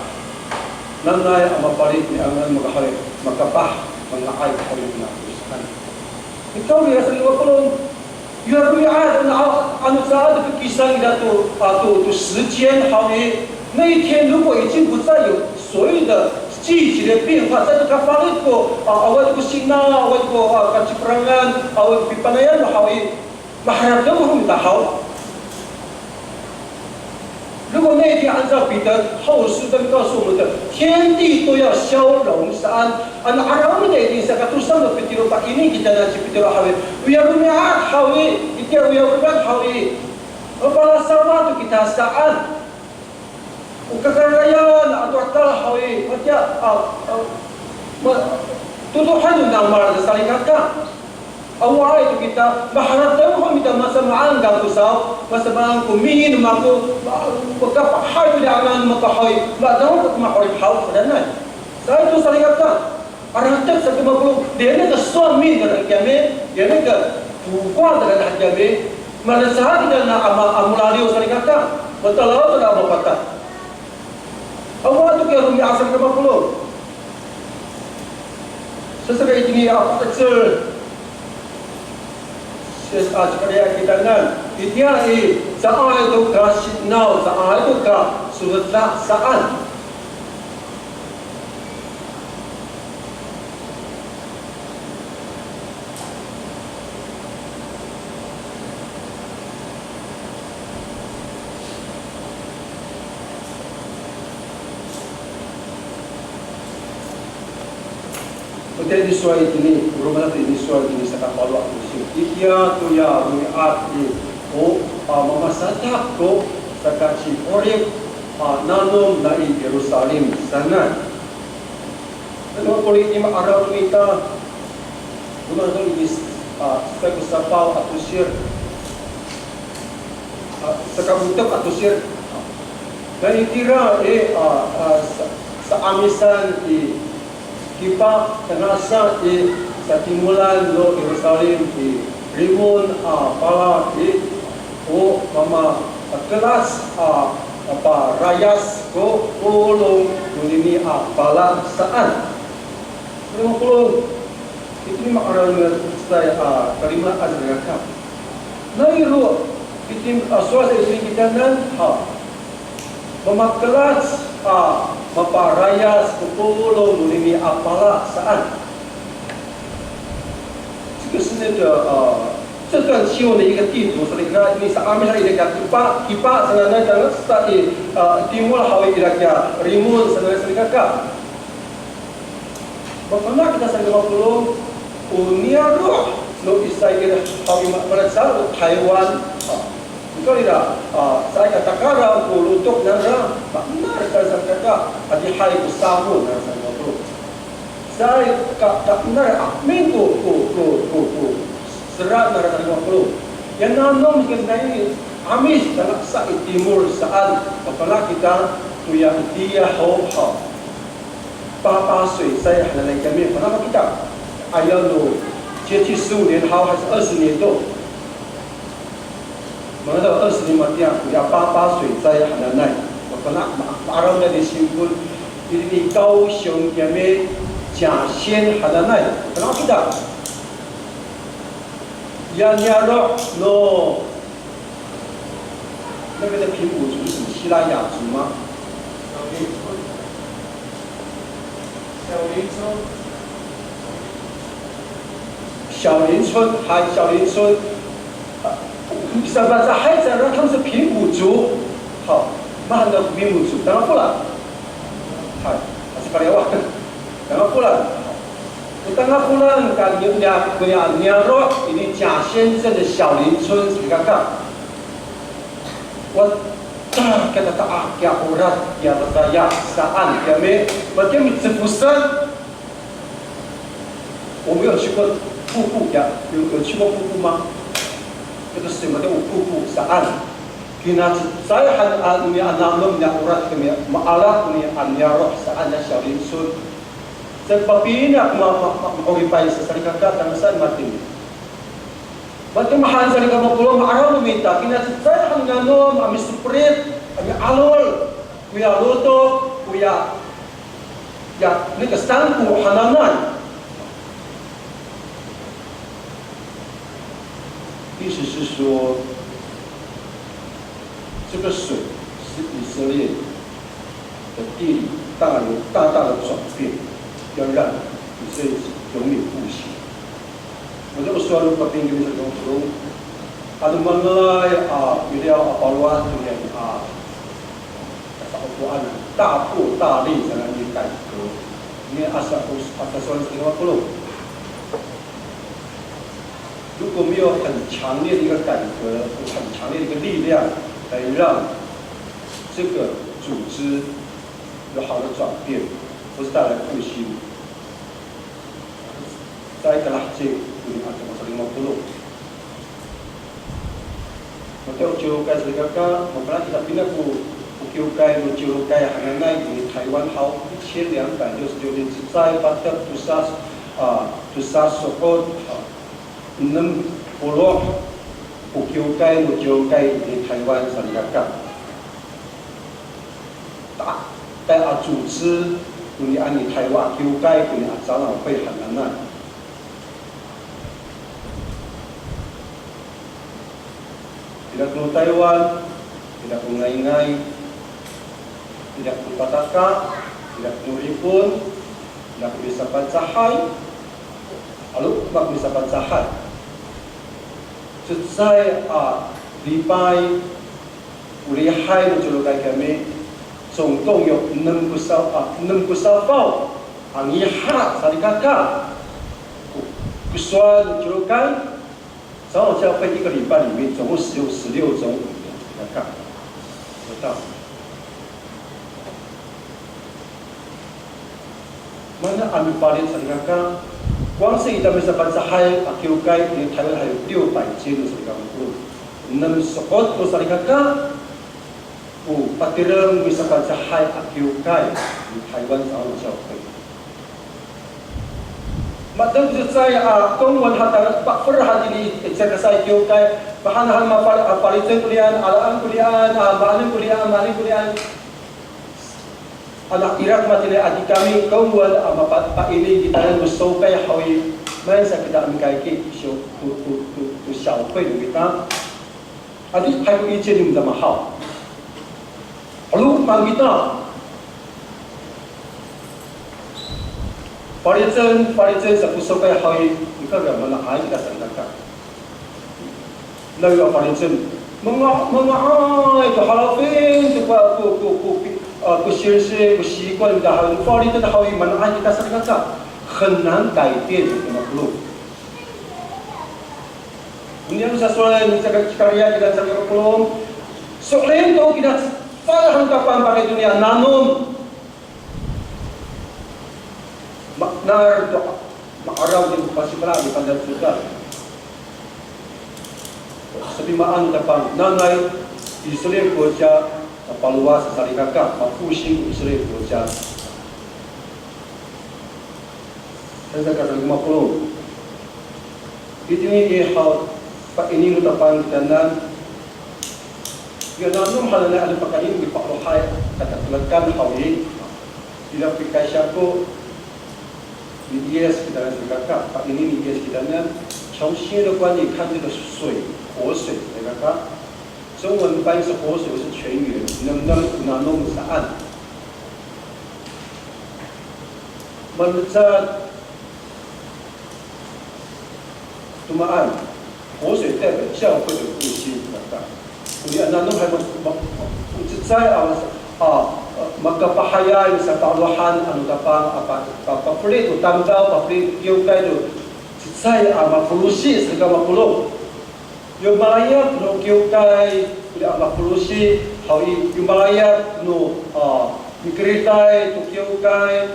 Nanay a mafalic niyam a makahaw i, makapah, manga'ay haw i, na saan. Ikaw ya sa demak ko, Ira romi'ad, ano, ano caay to pikisang ira to, a, to, to 时间 haw i, 那一天如果已经不再有所谓的季节的变化，caay to kafalic ko, a, awaay to ko sina, awaay to ko, a, kaciperangan, awaay to ko pipanayan haw i, maharateng ho mita haw. 如果那一天按照彼得后书这边告诉我们的，天地都要消融 saan, ano 'araw no mita itini sakatosa no Pitiro, pa'ini kita na ci Pitiro haw i, oya romi'ad haw i, itiya oya romi'ad haw i, mapalasawa to kita saan. O kakarayan ato 'atal haw i, matiya, a, a, ma, totohan no namal salikaka. Awaay to kita, maharateng ho mita masamaan kako saw, masamaan ko mihing no mako, ma, makapahay ko daanan mako haw i, madaw ko mahaw i haw, sanay. Sa ito salikaka, aratek sa demak ko, 连那个算命的人 kiyami, 连那个卜卦的人 kiyami, malacecay kita na a ma, a molaliw salikaka, matalaw kita a mapatay. Awa to kiya romi'ad sa demak ko. Saka itini a pa'ecel. Sis, a, saka ya kitanan. Itiya i, caay to ka si'enaw, caay to ka soleca saan. Itiya i sowal itini, roma sato ini sowal itini saka falo a kosiw. Itiya toya romi'ad i, o, a, mamasadak to saka ci Polip, a, nanom nai Yerusalem sanay. Ano ko ri i ma'araw no mita, roma sato ini, a, saka ko sapaw a tosir, a, saka ko tep a tosir. Na itira i, a, a, sa, sa'amisan i, kipa, tangasa i, satimolan no Yerusalem i, rimon a pala i, o mamakelas a, a parayas ko polong nonini a pala saan. Polong, polong. Itini ma'araw no mita a kalima a salikaka. Nayro, itini, a, sowal sa itini kitanan, ha. Mamakelas a maparayas ko polong nonini a pala saan. 这个是那个，呃，这段经文的一个地图，所以呢，你是阿美上一个讲 kipa, kipa 是那那个 sa i, 呃，timol haw i 那个 rimon 是那个是那个。 Mafana' kita sa demak ko, o niyaro' no Israil haw i ma, malecad o Taywan. A, nikawrira, a, caay ka takaraw ko lotok nangra, manar ka sa kaka, adihay ko sahod nangra sa demak ko. Caay ka, ka manar amin ko, ko, ko, ko, ko sera nangra sa demak ko. Ya nanom kita nai, 'Amis, tangasa i timol saan, mafana' kita, toya itiya ho haw. Papasoy sa hananay kami, mafana' kita. Ayaw no, 接近十五年好还是二十年多，马上到二十年嘛，这样，我要八八水灾还难耐，我跟他马马上在那新婚，一定高雄前面假仙还难耐，我跟他不打。Ya niyaro' no 那边的平埔族是什么希腊雅族吗？小林村，小林村，还小林村，啊，什么？这还讲说他们是平埔族，好，那很多平埔族，当然不了，嗨，还是不了啊，当然不了。 O tangak ko niyaro' ini 假仙镇的小林村 salikaka. Wa, ta, kita ta, a, kiya 'orad, kiya dadaya saan, kiya mi, matiya miceposan. 我们有去过瀑布，有有去过瀑布吗？这个水嘛叫瀑布 saan. Kinacecay han a, ini a nanom niya 'orad kami, ma'ala kami a niyaro' saan a 小林村. Sa papina ma, ma, ma, ma'oripay sa salikaka, tangasa matini. Matimahan salikaka, mapolong, ma'araw no mita, kinacecay han a nanom a miseperit, a mi'alol, koya lotok, koya, ya, nika sangko hananay. 意思是说，这个水是以色列的地理大有大大的转变，要让以色列永远不行。我这个说了，我跟你们说，ano mangalay a miliyaw a palowad to niyan a, 大破大立 sanay a 改革，因为 asa asa 说这个 如果没有很强烈的一个改革，很强烈的一个力量来让这个组织有好的转变，或是带来复兴，在一个垃圾里面怎么说？ Matiya o ciwkay salikaka, mafana' kita pina ko, ko kiwkay no ciwkay hananay i Taywan haw, 一千两百六十六年 cecay, patek, tosa, a, tosa so'ot, a, enem polo' ko kiwkay no ciwkay i Taywan salikaka. Ta, ta a 组织, koni a i Taywan a kiwkay, koni a 长老会 hananay. Ira ko Taywan, ira ko Ngayngay, ira ko Pataka, ira ko Ripon, ira ko misaPangcahay, 'alo ko misaPangcahay. Cecay a lipay, o lihay no ciwkay kami, 总共有 enem ko sa, a, enem ko safaw a ngiha salikaka ko, ko sowal no ciwkay. 长老教会一个礼拜里面总共使用十六种语言，你看，有道理。Mana a mipalit salikaka, 光是 ita misaPangcahay a kiwkay i Taywan 还有六百间的 salikaka. Enem so'ot ko salikaka, o patireng misaPangcahay a kiwkay i Taywan 长老教会. Matengil cecay a 公文 haw, pafer hatini i cecay kiwkay, mahaen han mapal, a, palicen koniyan, alaan koniyan, a, maanen koniyan, maanen koniyan. Ano ira ko matini a tikami, 公文 a mapa, paini kitanan ko sokay haw i, maan sa kita a mikaiki, so, to, to, to, to 小会 no mita. Adi, hay ko 意见 no mita mahaw. Halo, maan kita. Palicen, palicen sa ko sokay haw i, nika ga mana hay kita salikaka. Nawira palicen. Manga, manga'ay to halafin to ko, ko, ko, ko, a, ko 习, ko 习惯 kita haw i, palicen haw i, mana hay kita salikaka. 很难改变 no mapolong. Oniyan sasowalen, caka, cakariya kita caka polong. So'elin to kita cecay han Tapang pakayni to niya nanom. Ma'nar to, ma'araw to ko pasifana' to pantal codad. Sapimaan Tapang, nanay Israel 国家 mapalowad salikaka, maposing Israel 国家. Saka sa lima polo'. Itini i haw, pa'ini no Tapang kitanan. Ya nanom hananay ano pakayni mipa'elohay katatelekan haw i. Ira pikaysa ko ni Yis kitanan salikaka, pa'ini ni Yis kitanan, 从新约的观点看这个水，活水，salikaka. 中文翻译是活水，是泉源，能不能 nanom saan. Malecad to maan, 活水代表教会的复兴，salikaka. Onian nanom hay ma, ma, o cecay a, a, makapahayay sapa'elohan ano Tapang a pa, pa, pafeli to tamdaw, pafeli to kiwkay to cecay a mafolosi, salikaka mapolong. Yo malayap no kiwkay, onian mafolosi haw i, yo malayap no, a, mikeritay to kiwkay,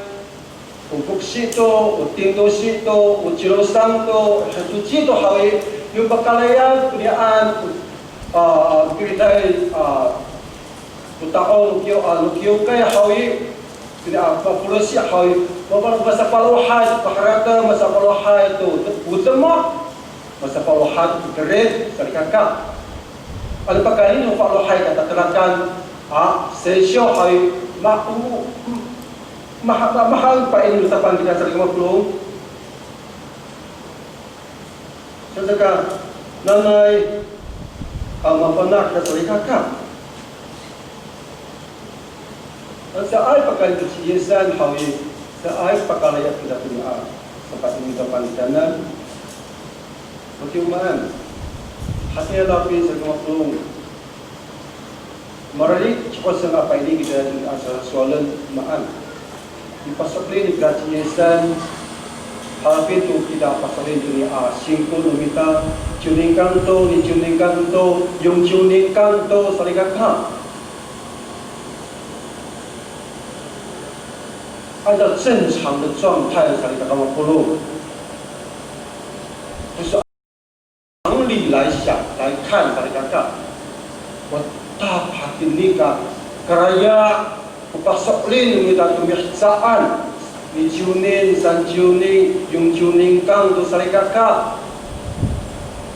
o foksi to, o tindosi to, o cilosang to, hatoci to haw i, yo pakalayap, onian, a, a, mikeritay, a, o tao no kiw, a, no kiwkay haw i, onian, a, mafolosi haw i, ma, ma, masafalohay to kaharateng, masafalohay to, to, o demak. Masafalohay to pikerid, salikaka. Ano pakayni no falohay katatelakan, a, sesyo hay, ma, u, ma, ma, mahal pa'ini no Tapang kita salikaka mapolong. Saka, nanay, a, mafana' kita salikaka. Caay pakayni to ci Yisan haw i, caay pakalayap kita to niya, saka ini Tapang kitanan. Matiya o maan. Hatiya lafin salikaka mapolong. Mararid, cikosen a pa'ini kita to niya sasowalen maan. Nipaso'elin ni Kaciyesan, halafin to kita paso'elin to niya singko no mita, ciwnikang to, niciwnikang to, yongciwnikang to, salikaka. 按照正常的状态，salikaka mapolong. 不是常理来想来看，salikaka. O ta, hatini ka, karaya, o paso'elin no mita to mihecaan, niciwnin, sanciwnin, yongciwnin kang to salikaka.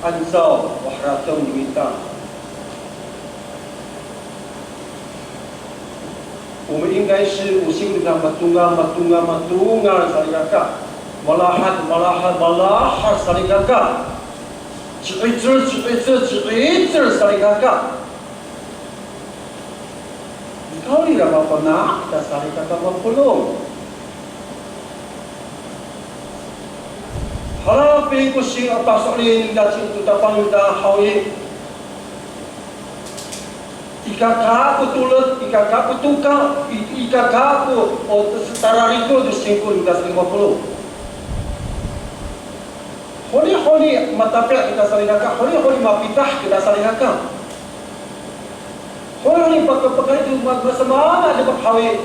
Ancaw, o harateng no mita. 我们应该是 o singko no mita matongal, matongal, matongal salikaka. Malahad, malahad, malahad salikaka. Ci'icel, ci'icel, ci'icel salikaka. Nikawrira mafana' kita salikaka mapolong. Halafin ko singko a paso'elin no mita to Tapang no mita haw i. Ikaka ko toled, ikaka ko toka, i-, ikaka ko, o, tararikor to singko no mita salikaka mapolong. Honi, honi matapi' kita salikaka, honi, honi mapitah kita salikaka. Honi, honi paka-, pakayni to ma-, masamaan a demak haw i.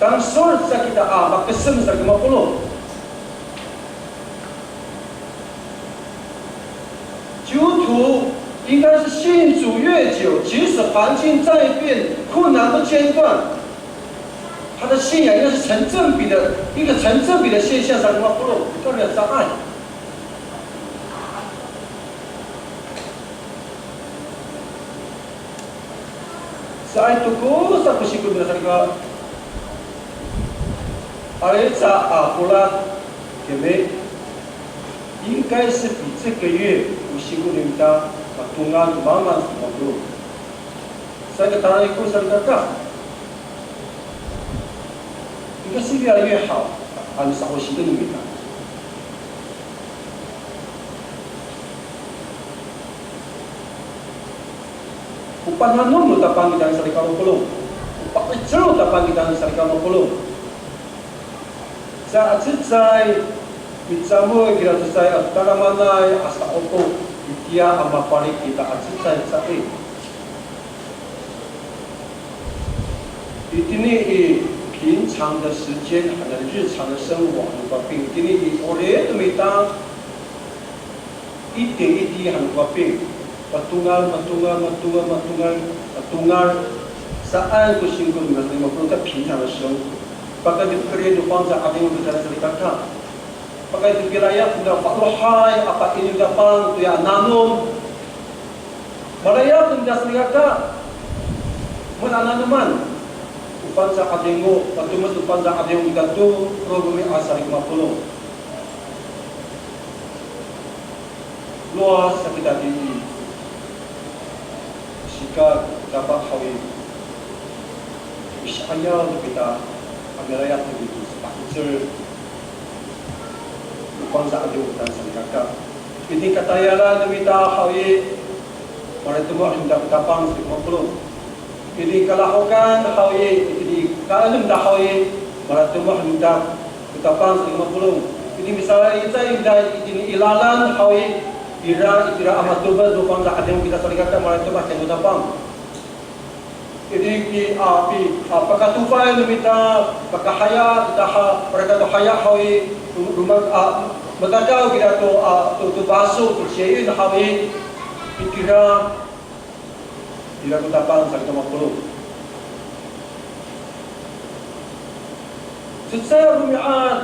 Tangsol sa kita a makesem salikaka mapolong. 基督徒应该是信主越久，即使环境再变、困难不间断，他的信仰应该是成正比的，一个成正比的现象，salikaka mapolong, 不断的障碍。 Caay to ko sa ko singko no mita salikaka. Aca a folad kami, 应该是比这个月 ko singko no mita matongal to mamaan to mapolong. Sa ka tayra i ko salikaka. 应该是越来越好，ano sa ko singko no mita. O pananom no Tapang kita salikaka mapolong. O pa'icel no Tapang kita salikaka mapolong. Sa a cecay, micamoy kira cecay a tadamaanay a sa'opo, itiya a mafalik kita a cecay caay. Itini i 平常的时间 hananay 日常的生活 no kaping, itini i 'orip no mita, 一点一滴 han no kaping, matongal, matongal, matongal, matongal, matongal. Saan ko singko no mita salikaka mapolong 在平常的生活. Pakayni to pikerid no Fangcalay 'Adingo kita salikaka. Pakayni to pilayap no mita fa'elohay a pa'ini no Tapang toya nanom. Malayap no mita salikaka. Maan a nanoman? O Fangcalay Cadiw, patomes o Fangcalay Cadiw no mita tolo romi'ad salikaka mapolong. Lowad sa kita tini. Sika, dapat haw i, misi'ayaw no kita a milayap to mita, pa'icel o Fangcalay Cadiw no mita salikaka. Itini katayalan no mita haw i, maratemoh no mita ko Tapang salikaka mapolong. Itini kalahokan haw i, itini kaenem ta haw i, maratemoh no mita ko Tapang salikaka mapolong. Itini misalicay no mita itini i lalan haw i, ira itira a matobel no Fangcalay Cadiw kita salikaka, maratemoh kiya ko Tapang. Itini ki, a, pi, a, pakatofay no mita, pakahaya kita ha, para kato haya haw i, roma, a, matakaw kita to, a, to, to paso, to ciyayen haw i, itira ira ko Tapang salikaka mapolong. Cecay a romi'ad,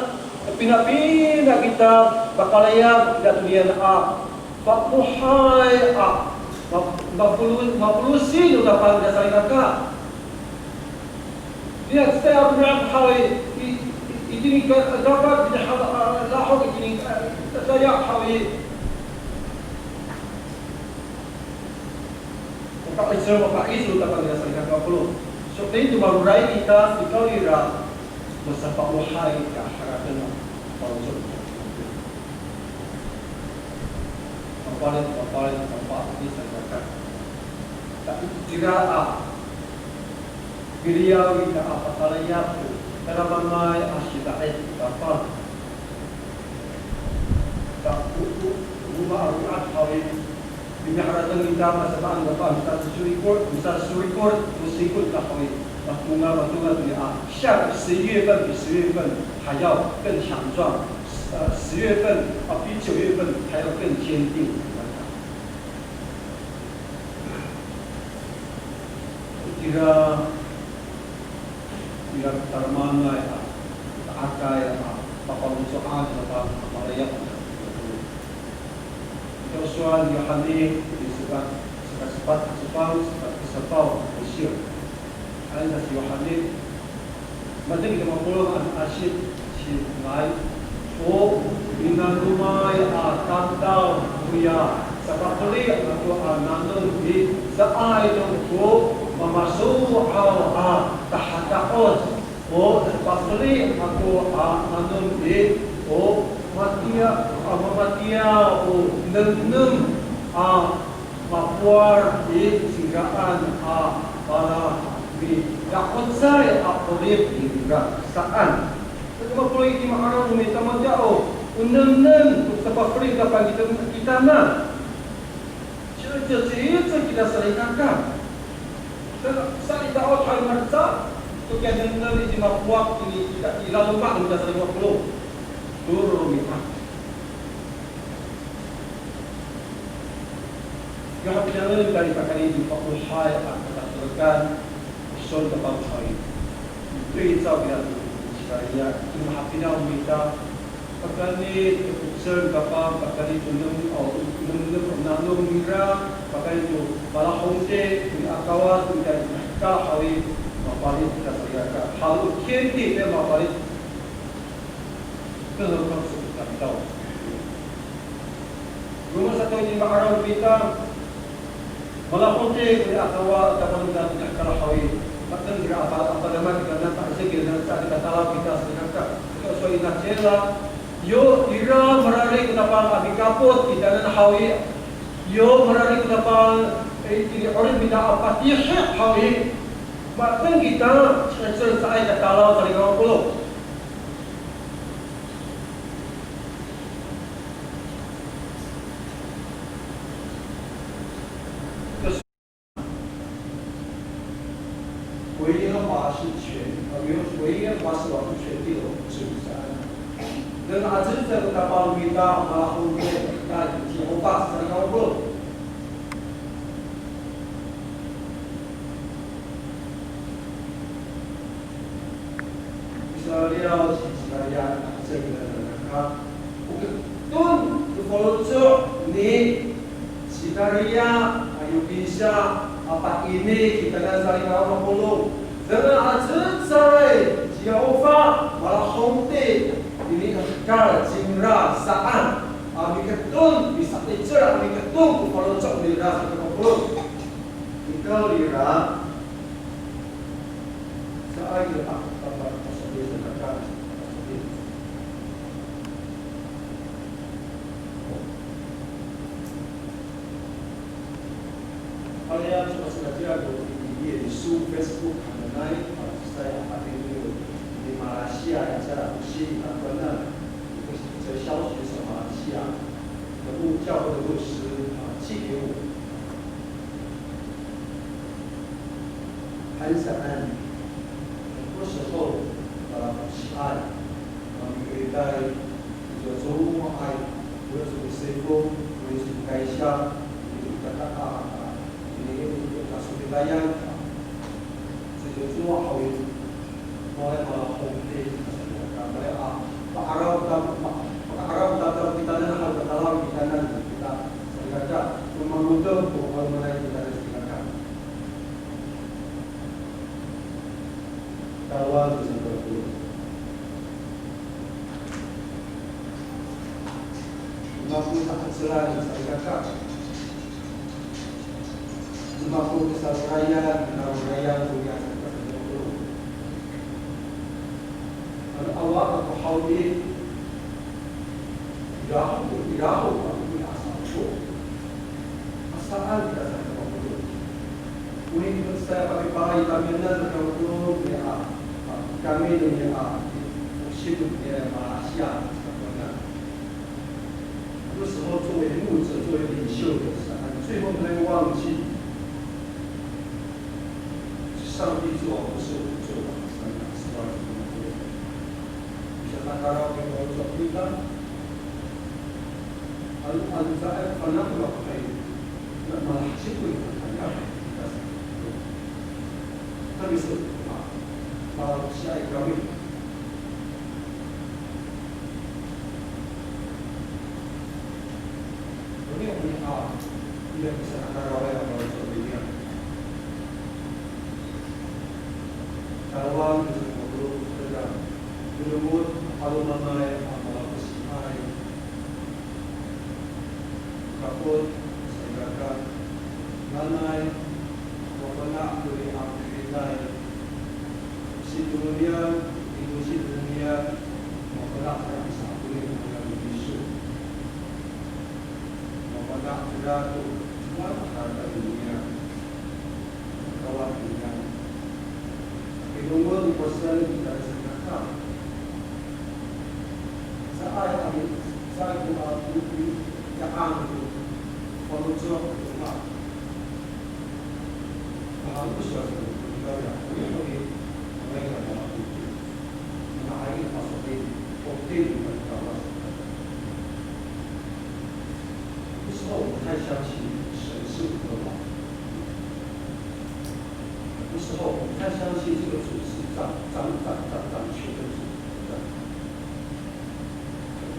pinapina kita pakalayap kita toniyan a fa'elohay a ma-, mapolo-, mapolosi no Tapang kita salikaka. Niya cecay a romi'ad haw i, i, i, itini ka, dapat itini ha, a, lahok itini, a, dadaya haw i. Mapa'icel, mapa'icel no Tapang kita salikaka mapolong. So'elin to maroray kita, nikawrira masafa'elohay ka harateng a faloco'. Mapalit, mapalit, mapalit salikaka. Ta itira a miliyaw ita a pakalayap to tadamaanay a sida'it ko Tapang. Ta o, o, roma a romi'ad haw i, miharateng ita masafa'an ko Tapang, misasorikor, misasorikor to singko ita haw i, matongal, matongal to niya, 下个十月份比十月份还要更强壮，呃，十月份，啊，比九月份还要更坚定。 Ira, ira tadamaanay a, ta'akay a, papaloco'an a, a, malayap. Ito sowal ni Yohani, itini saka, saka sepat a cefang, saka sepat a cefang, a sowal. Ano sowal ni Yohani, Matini ka mapolong a asip, singay, o minanomay a tamdaw koya sapafeli ato a nanom i, caay to ko mamasoaw a tahata'oc. O sapafeli ato a nanom i, o matiya, a mamatiya o nengneng a mapowal i cingraan a pala mida'ocay a 'orip ningra saan. Saka mapolong i ma'araw no mita matiya o nengneng, o sapafeli ko Tapang kita, kitanan. Ci'icel, ci'icel kita salikaka. Sa, sa mida'oc a malecad to kiya nengneng i mapowal i, kita i laloma' no mita salikaka mapolong. Tolo romi'ad. Yo hapinangen kita i pakayni i fa'elohay a katatolekan, o sowal no Tapang haw i, toy caw kita to Israil, to mahapinang no mita, pakayni to 'ocel no Tapang, pakayni to nem, o, nem, nem, nanom nira, pakayni to palahongti, to ni a Kawas, to ni a hekal haw i, mapalit kita salikaka. Haw, 天地 to mapalit. 更何况是我们的道。Roma sato i ma'araw no mita, malahongti ko ni a Kawas, tapang no mita to ni a hekal haw i, matengil a pa, a pademak kitanan, ta'esik kitanan, saan i katalaw kita salikaka. Saka sowal i nacila, yo ira mararid ko Tapang a mikapot kitanan haw i, yo mararid ko Tapang, e, itini 'orip no mita a patihi haw i, matengil kita, saan i, saan i katalaw salikaka mapolong. Kay 唯一的话是全，呃，唯一的话是完全的主宰。Nengneng a cecay ko Tapang no mita, malahongti, ta i Cihowpa salikaka mapolong. Israil, Israil, a cecay kita salikaka, Kariya, a, yo pinsya, a, pa'ini kitanan salikaka mapolong. Dengan a cecay, ci Yehofa, malahongti, ini hekal cingra saan, a, miketon, misa'icel, a, miketon ko faloco' nira salikaka mapolong. Nikawrira, saan, a, a, a, a, 大家知道现在这样有脸书、Facebook 很难来，啊，在啊，那个，那个马来西亚呀，在啊，不是很困难，这个消息从马来西亚的牧教会的牧师啊寄给我。 Hay saan, ko 时候, a, siay, a, mikeritay, a, cowacowaay, a, cowa ko sifo, cowa ko kaysa, a, kaka, a, ini, ini, kasofitayan, a, cowacowa haw i, malay malahongti, malay, a, pa'araw ta, pa, pa'araw ta, ta, kitanan, haw, kakaraw kitanan, kita, salikaka, mamangotong ko 'alomanay kitanan salikaka. Tawal to sa polo. Lima polo' a 'acelay salikaka. Lima polo' a salikaka, lima polo' a salikaka. Ano awa ako haw i, ira ho, ira ho, ako i asa ko. Asaan kita sa mapolong. Oni sa pakipalay tamiyanan sa mapolong niya, a, kami niya, a, sipot niya Malaysia sa mapolong. 有时候作为牧者、作为领袖的，最后他会忘记，上帝做好的事，我们做好，上帝是完全的。你想他打扰你，我做不到。Ano, ano caay ko fana' ko mapakay, na malaheci ko i fana' ko. Kami sa, ma, malaheci kami. Oni, oni, a, ira ko saan a karaway a maloco' nira. Tawal ko saan a mapolong, ira ko milongoc a 'alomanay a malakosiay. Kapot, salikaka, nanay mafana' to i, a, kiritay. Sitolon niyam, sitolon niyam, mafana' to i, a, sa'akonin a ngangan no Yisu. Mafana' kira to, maan a katata'ang niyam. Kawa niyam. Milongoc ko saan i, a, salikaka. Caay a mi, caay ko, a, ko, ko, caay ko faloco' ko ma. Mahaen ko sowal sa ko, ko, ko, ko, ko, 有时候我们太相信神是我们的王，有时候我们太相信这个主是掌，掌，掌，掌，掌权的主。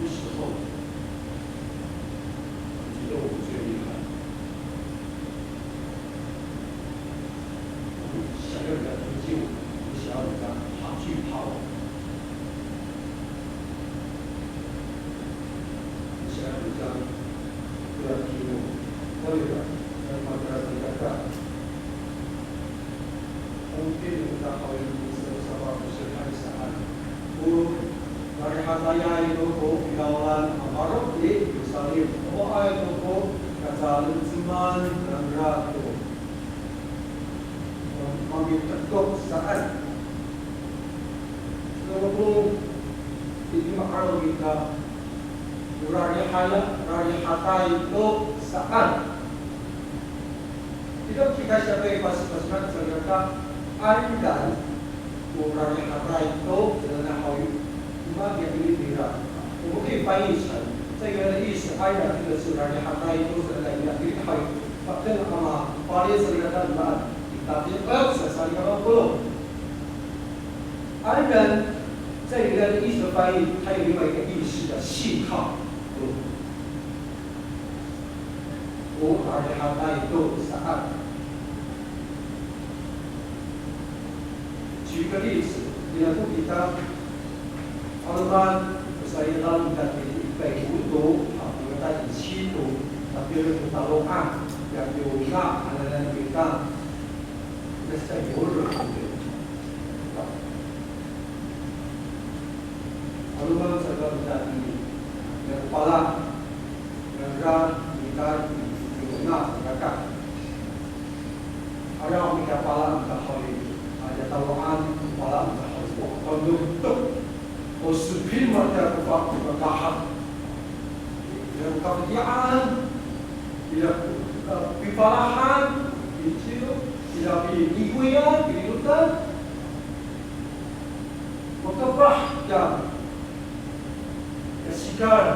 有时候，我觉得我们最厉害。 我们想要人家尊敬我们，我们想要人家怕惧怕我们，我们想要人家不要听我们。Haleluya. Dan matira sa ita ka. Mungkin kita hawin sa, sa, sa, sa, O rarihatayaay to ko finawlan a maro' i Yerusalem. Awaay to ko kacalenceman nangra to mamitekok saan. Saka ko, iti ma'araw kita, o rarihaya, rarihatay to saan. Ira ko kikasiyapay pasipasinan sa riyaka, andan ko rarihatay to, saan haw i, o maan ko ya ini nira. 我们可以翻译成，在原来的意思，andan 这个是 rarihatay to, saan ira, ira haw i, 反正 a mapalal sa riyaka, o maan, kita 这个 sa, salikaka mapolong. Andan 在原来的意思翻译，它有另外一个意思叫信靠。嗯。Rihaday to saan. 举个例子，你能够给他 'Aloman, saan i, ira ko tayni i pay to, a, ira ko tayni i cito, matira ko talo'an, ya ko ina, hananay no mita, ira sa yorok. 'Aloman, saan ko tayni, ira ko pala, ira ko mita i, i ina, ira ko kaka. Ira ko mita pala, mita haw i, a, ya talo'an, pala, mita haw i, o, tandok to. O sipin matiya ko fa-, ko fakahad. Ira ko kafati'an, ira ko, eh, pifalahan, piciw, ira pi-, pikoyan, pililotan. Makapah ya, ya sikal.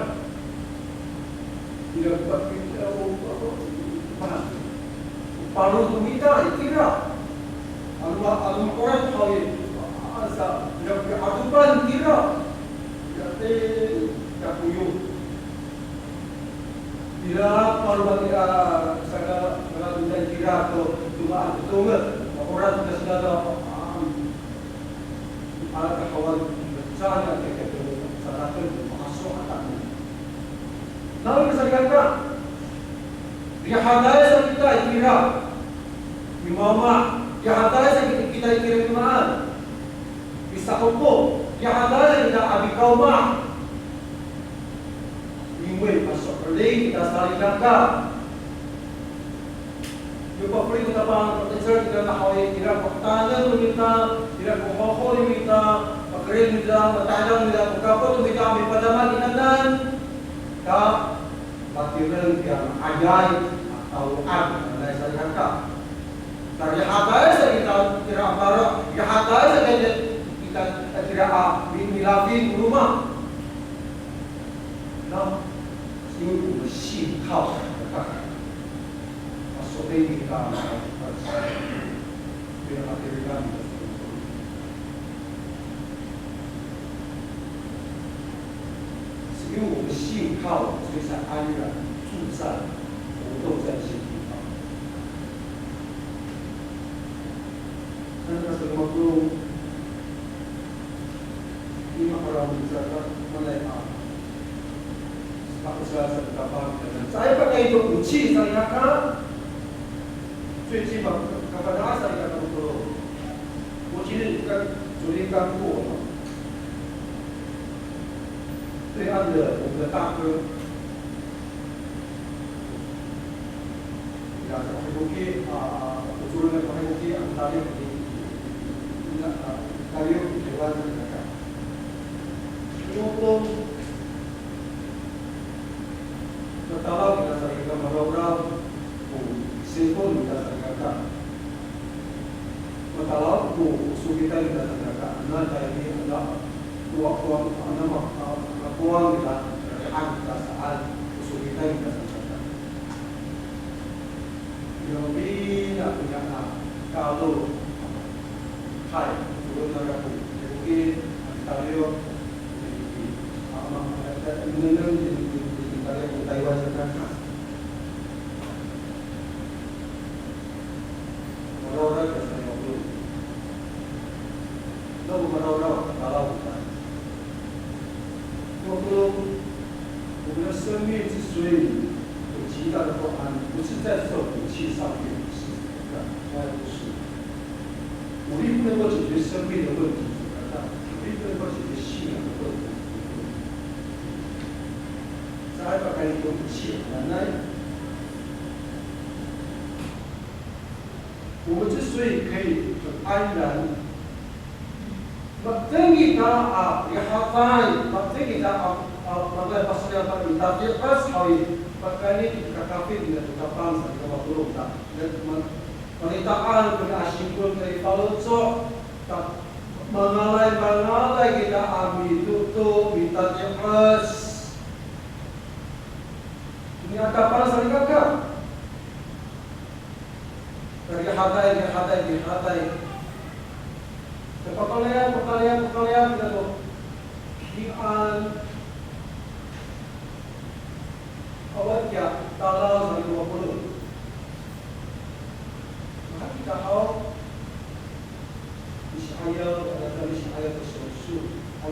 Ira ko, eh, o, o, o, pa-, o paro no mita itira. Ano, ano maolah haw i, a, sa, ira ko pi'adopan itira. Ira, e, ya koyo. Ira paro no mita, saka, saka no mita itira to, to ma-, to tonged. Maolah kita sila to, a, Ala kahawan, cecay a kiyakiyatomi, saraken ko mahaso a tano. Nawhani salikaka, rihaday sa kita itira i mama, rihaday sa kita itira i maan, i sa'opo, rihaday sa kita a mikawmah. 因为 paso'elin kita salikaka. Yo pafeli ko Tapang, pa'icel kira haw i, ira ko taneng no mita, ira ko hoho no mita, pakeren no mita, matayang no mita, ko kapot no mita, mipadama kinanan. Ta, patireng kiya ma'ayay a talo'an, nanay salikaka. Ta rihaday sa kita, ira a paro, rihaday sa kita, kita, ira a mi-, milafin ko loma'. Na, 因为我们信靠的，他说不定他，他，他，他，是因为我们信靠，所以才安然住在，活动在这些地方。那，那什么不 Ini makarawin sa ka, manay a. Ako sa, sa Tapang, sa ay pakayni to 武器 salikaka. 最近 ma, kapana'an salikaka to. 我今天刚，昨天刚过嘛。对岸的我们的大哥， Ya, sa pakiboki, a, a, ocoren ko pakiboki, a, taliw, a, taliw, Taywan, saka. Ito, matalaw kita salikaka, marawraw ko cellphone kita salikaka. Matalaw ko sokitay kita salikaka, ano tayni, ano, kowang, kowang, ano, ma, a, kowang kita, raan kita saan, ko sokitay kita salikaka. Yo mina, mina, a, kalo. Hay, tolo nara ko, tayni, a, taliw, a, ma, a, nengneng, taliw, Taywan, saan. Marawraw kita salikaka. Marawraw, marawraw, marawraw. 我们的生命之所以有极大的不安，不是在这种武器上面，不是，从来不是。武力不能够解决生命的问题，武力不能够解决信仰的问题。Caay pakayni to 武器 hananay. 我们之所以可以很安然，matengil kita a rihaday, matengil kita a, a, manga'ay pasayra a mitati'es haw i, pakayni to kakafit nira to Tapang sa kita mapolong ta. Ma, malitaan ko nia a singko to i faloco', ta, mangalay, mangalay kita a mitoto, mitati'es. Nia Tapang salikaka. Rihaday, rihaday, rihaday. Papakalayan, pakalayan, pakalayan, kita to. Kian. Awa kiya, talaw sa lima polo'.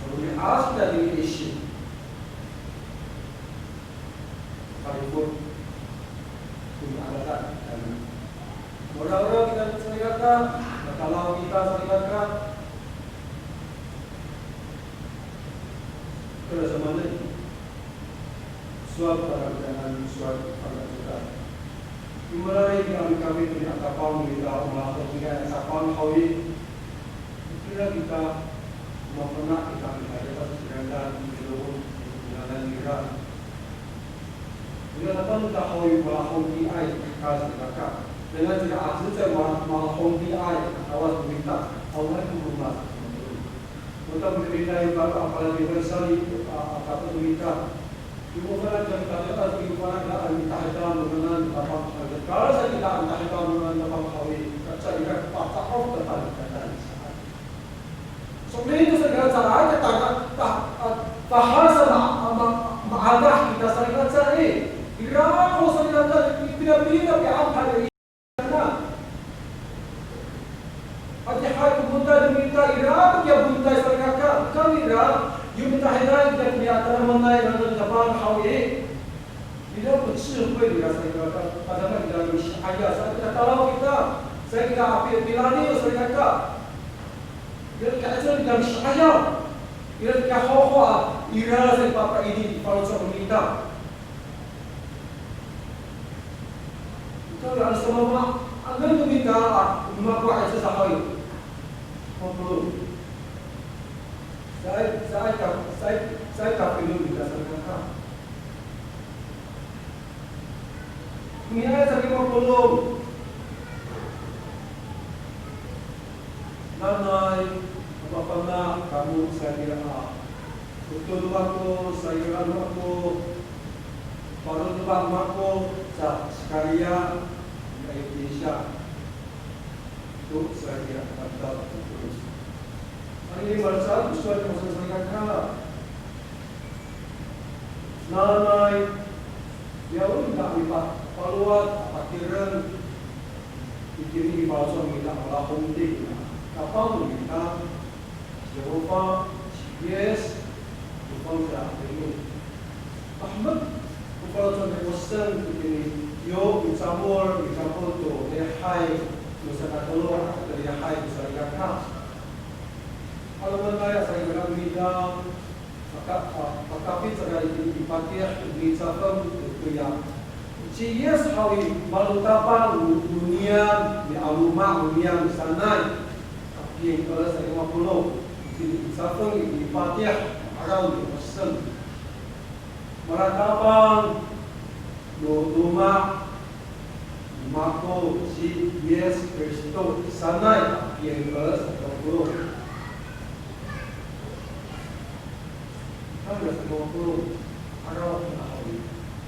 Saka romi'ad kita tini i Isil. Kalifot. Romi'ad kita. Mararid kita salikaka, matalaw kita salikaka. Kala samaanay. Sowal para kitaan, sowal para kitaan. Imaliw i kami kami toni a tapang no mita, o malahok nira a tapang haw i. Kira kita, mafana' kita, kita, kita, kita, kita, kita, kita, kita, kita, kita, kita, Ira tapang ta haw i, malahong ti'ay ka salikaka. Dengan cira a cecay ma-, malahong ti'ay a kawas no mita, awaay ko roma. Mata mikirinay para, apalagi sa i, a, a, kato no mita. Yo fana' kita, kita, yo fana' kita, a mita, kita, no ngangan tapang haw i. Kala sa kita, a mita, kita, no ngangan tapang haw i. Kaca ira, pata'of, kita, kita, kita. So'elin to salikaka, caay ka ta, ta, a, tahasa ma, ma, maadah kita salikaka i. Ira ko salikaka, pinapina, pi'ang kali i. Adihay ko montay no mita, ira ko kiya montay salikaka. Kami ira, yo mita hinay, kita kiya tanamanay, nano tapang haw i. Ira ko 智慧 nira salikaka, pada ka ira ko Misihaya, sa kita talaw kita, sa kita api, pilani salikaka. Ira ka 'icel kita Misihaya. Ira ka hohoa, ira sa i papaini, faloco' no mita. Ito ira sa mama, ano no mita, a, mako 'icel sa haw i. Mapolong. Sa i, sa i ka, sa i, sa i ka pilon kita salikaka. Nga'ay sa kimapolong. Nanay, mapafana' kamo sa ira. Oto no mako, sa ira no mako. Paro no mako, sa sekalian, nga'ay kinsa. To sa ira, tamdaw to. Anini malacecay ko sowal no miso salikaka. Nanay, yawen ta a mipalowad a patireng, itini i faloco' no mita a malahong tina tapang no mita, ci Yehova, ci Yis, to fangcalay a Hemek. Mahemek ko faloco' no miso itini, yo micamol, micamol to lihay, to sakatolo a lihay to salikaka. Alomanay a salikaka no mita, Paka-, a, pakafit cangra itini i patih, micafeng toya. Ci Yis haw i, malotapang no, no niyam, mialoma no niyam sanay. A pingkes sa i mapolong, itini i cafeng itini i patih, ma'araw no 'Eseng. Malatapang no loma' no mako ci Yis Kristo sanay a pingkes sato polong. 他的生活，他让我们好运，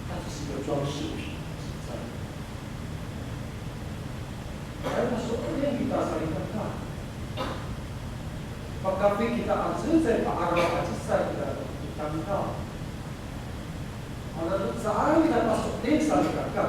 它只是一个装饰品，实在。Hay maso'elin kita salikaka. Pakafit kita a cecay, pa'araw a cecay kita tamdaw. Ano to caay kita paso'elin salikaka.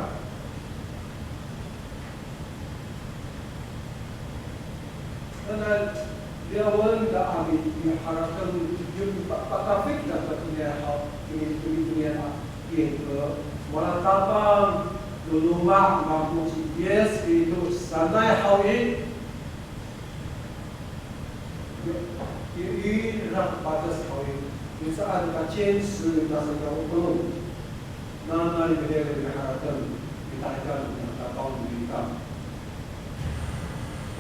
Nanay, liyawen ta a mi, miharateng, yo pa, pakafit kita to toniay haw, toni, toni, toniay a pingkes, malatapang no loma' no mako ci Yis Kristo sanay haw i. Yo, yo, ira ko pades haw i, micaan ka cinsi, micaan ka 'okolong. Nanay miharateng, mitahidang, Pangita.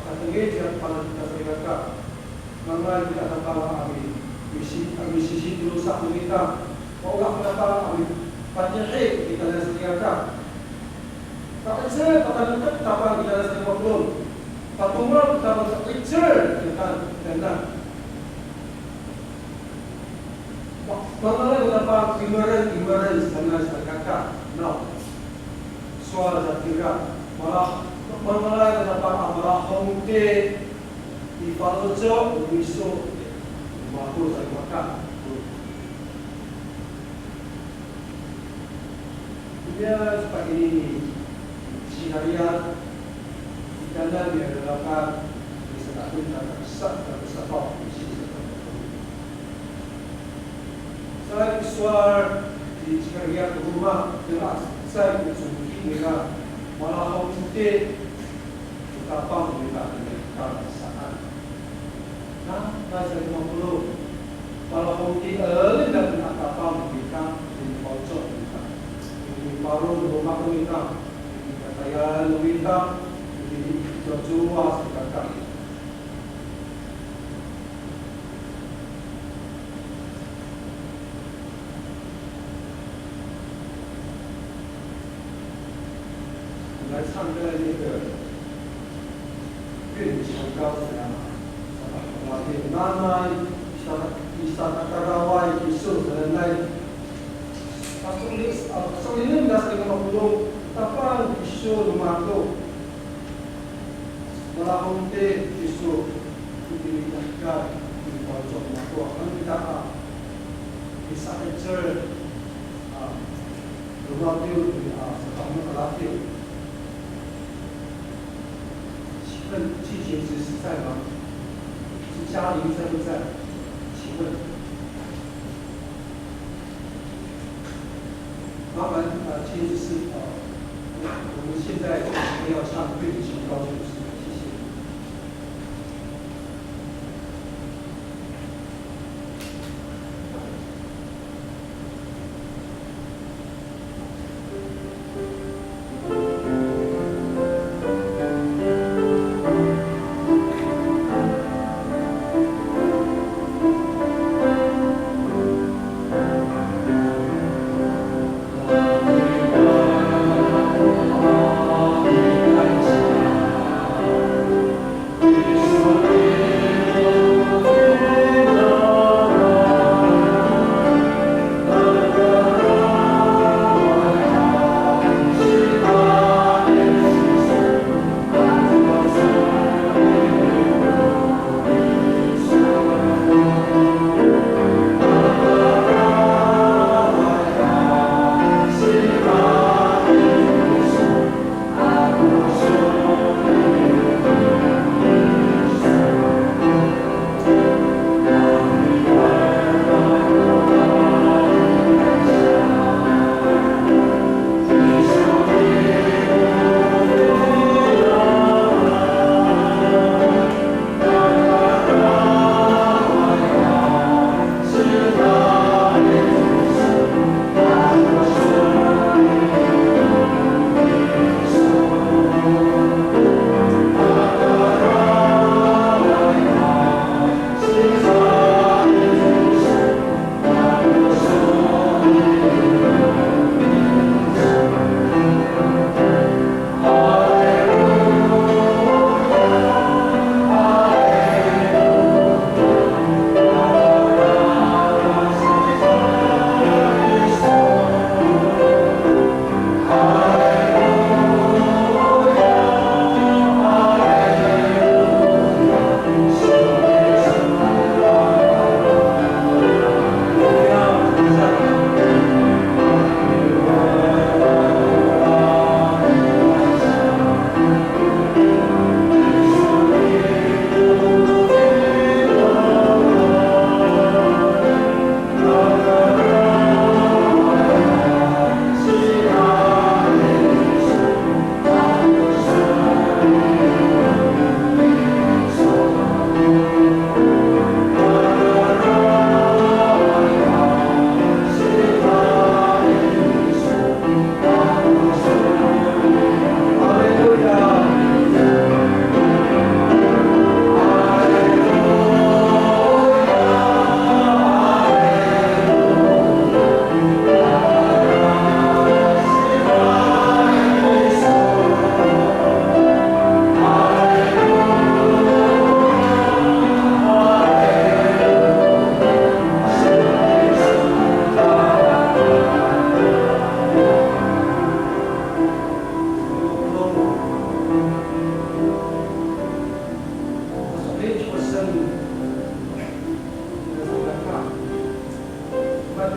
Pakatengil kita, pala kita salikaka. Manga'ay kita tatala a mi, misi, a misisitosa no mita. Maolah kita tatala a mi, patihi kita salikaka. Pa'icel, patanektek Tapang kita salikaka. Patomol kita, pa'icel kita, kita. Ma-, manga'ay kita pa, imeren, imeren, sanay salikaka. No. Sowal satira, mala, manga'ay kita pa, a malahongti, i faloco' no miso, mako salikaka. Iniya, pakayni i Sakariya, i kitanan i rakat, i sakatol, sa, sa, sa, Sa ko sowal i Sakariya to roma, ira sa ko congki nira, malahongti ko Tapang nira, nira saan. Na, na sa ko mapolong, malahongti, e, nira ko Tapang nira, nira faloco' nira, nira paro no mako nira, nira tayal no mita, nira cowacowa salikaka. 我们来唱歌那个《愿你崇高》怎样啊？Nanay, isa, isa kakaraway kiso sanay. Pasowal, a, pasowal nira sa ko mapolong, Tapang kiso no mako. Malahongti kiso, itini i hekal, itini i faloco' no mako, ano kita a misa'icel, a, romaw to, a, saka no kalatiw. 请问季贤执事在吗？是嘉玲在不在？请问。 麻烦，呃，请就是，呃，我们现在要唱《愿你崇高》这首诗，谢谢。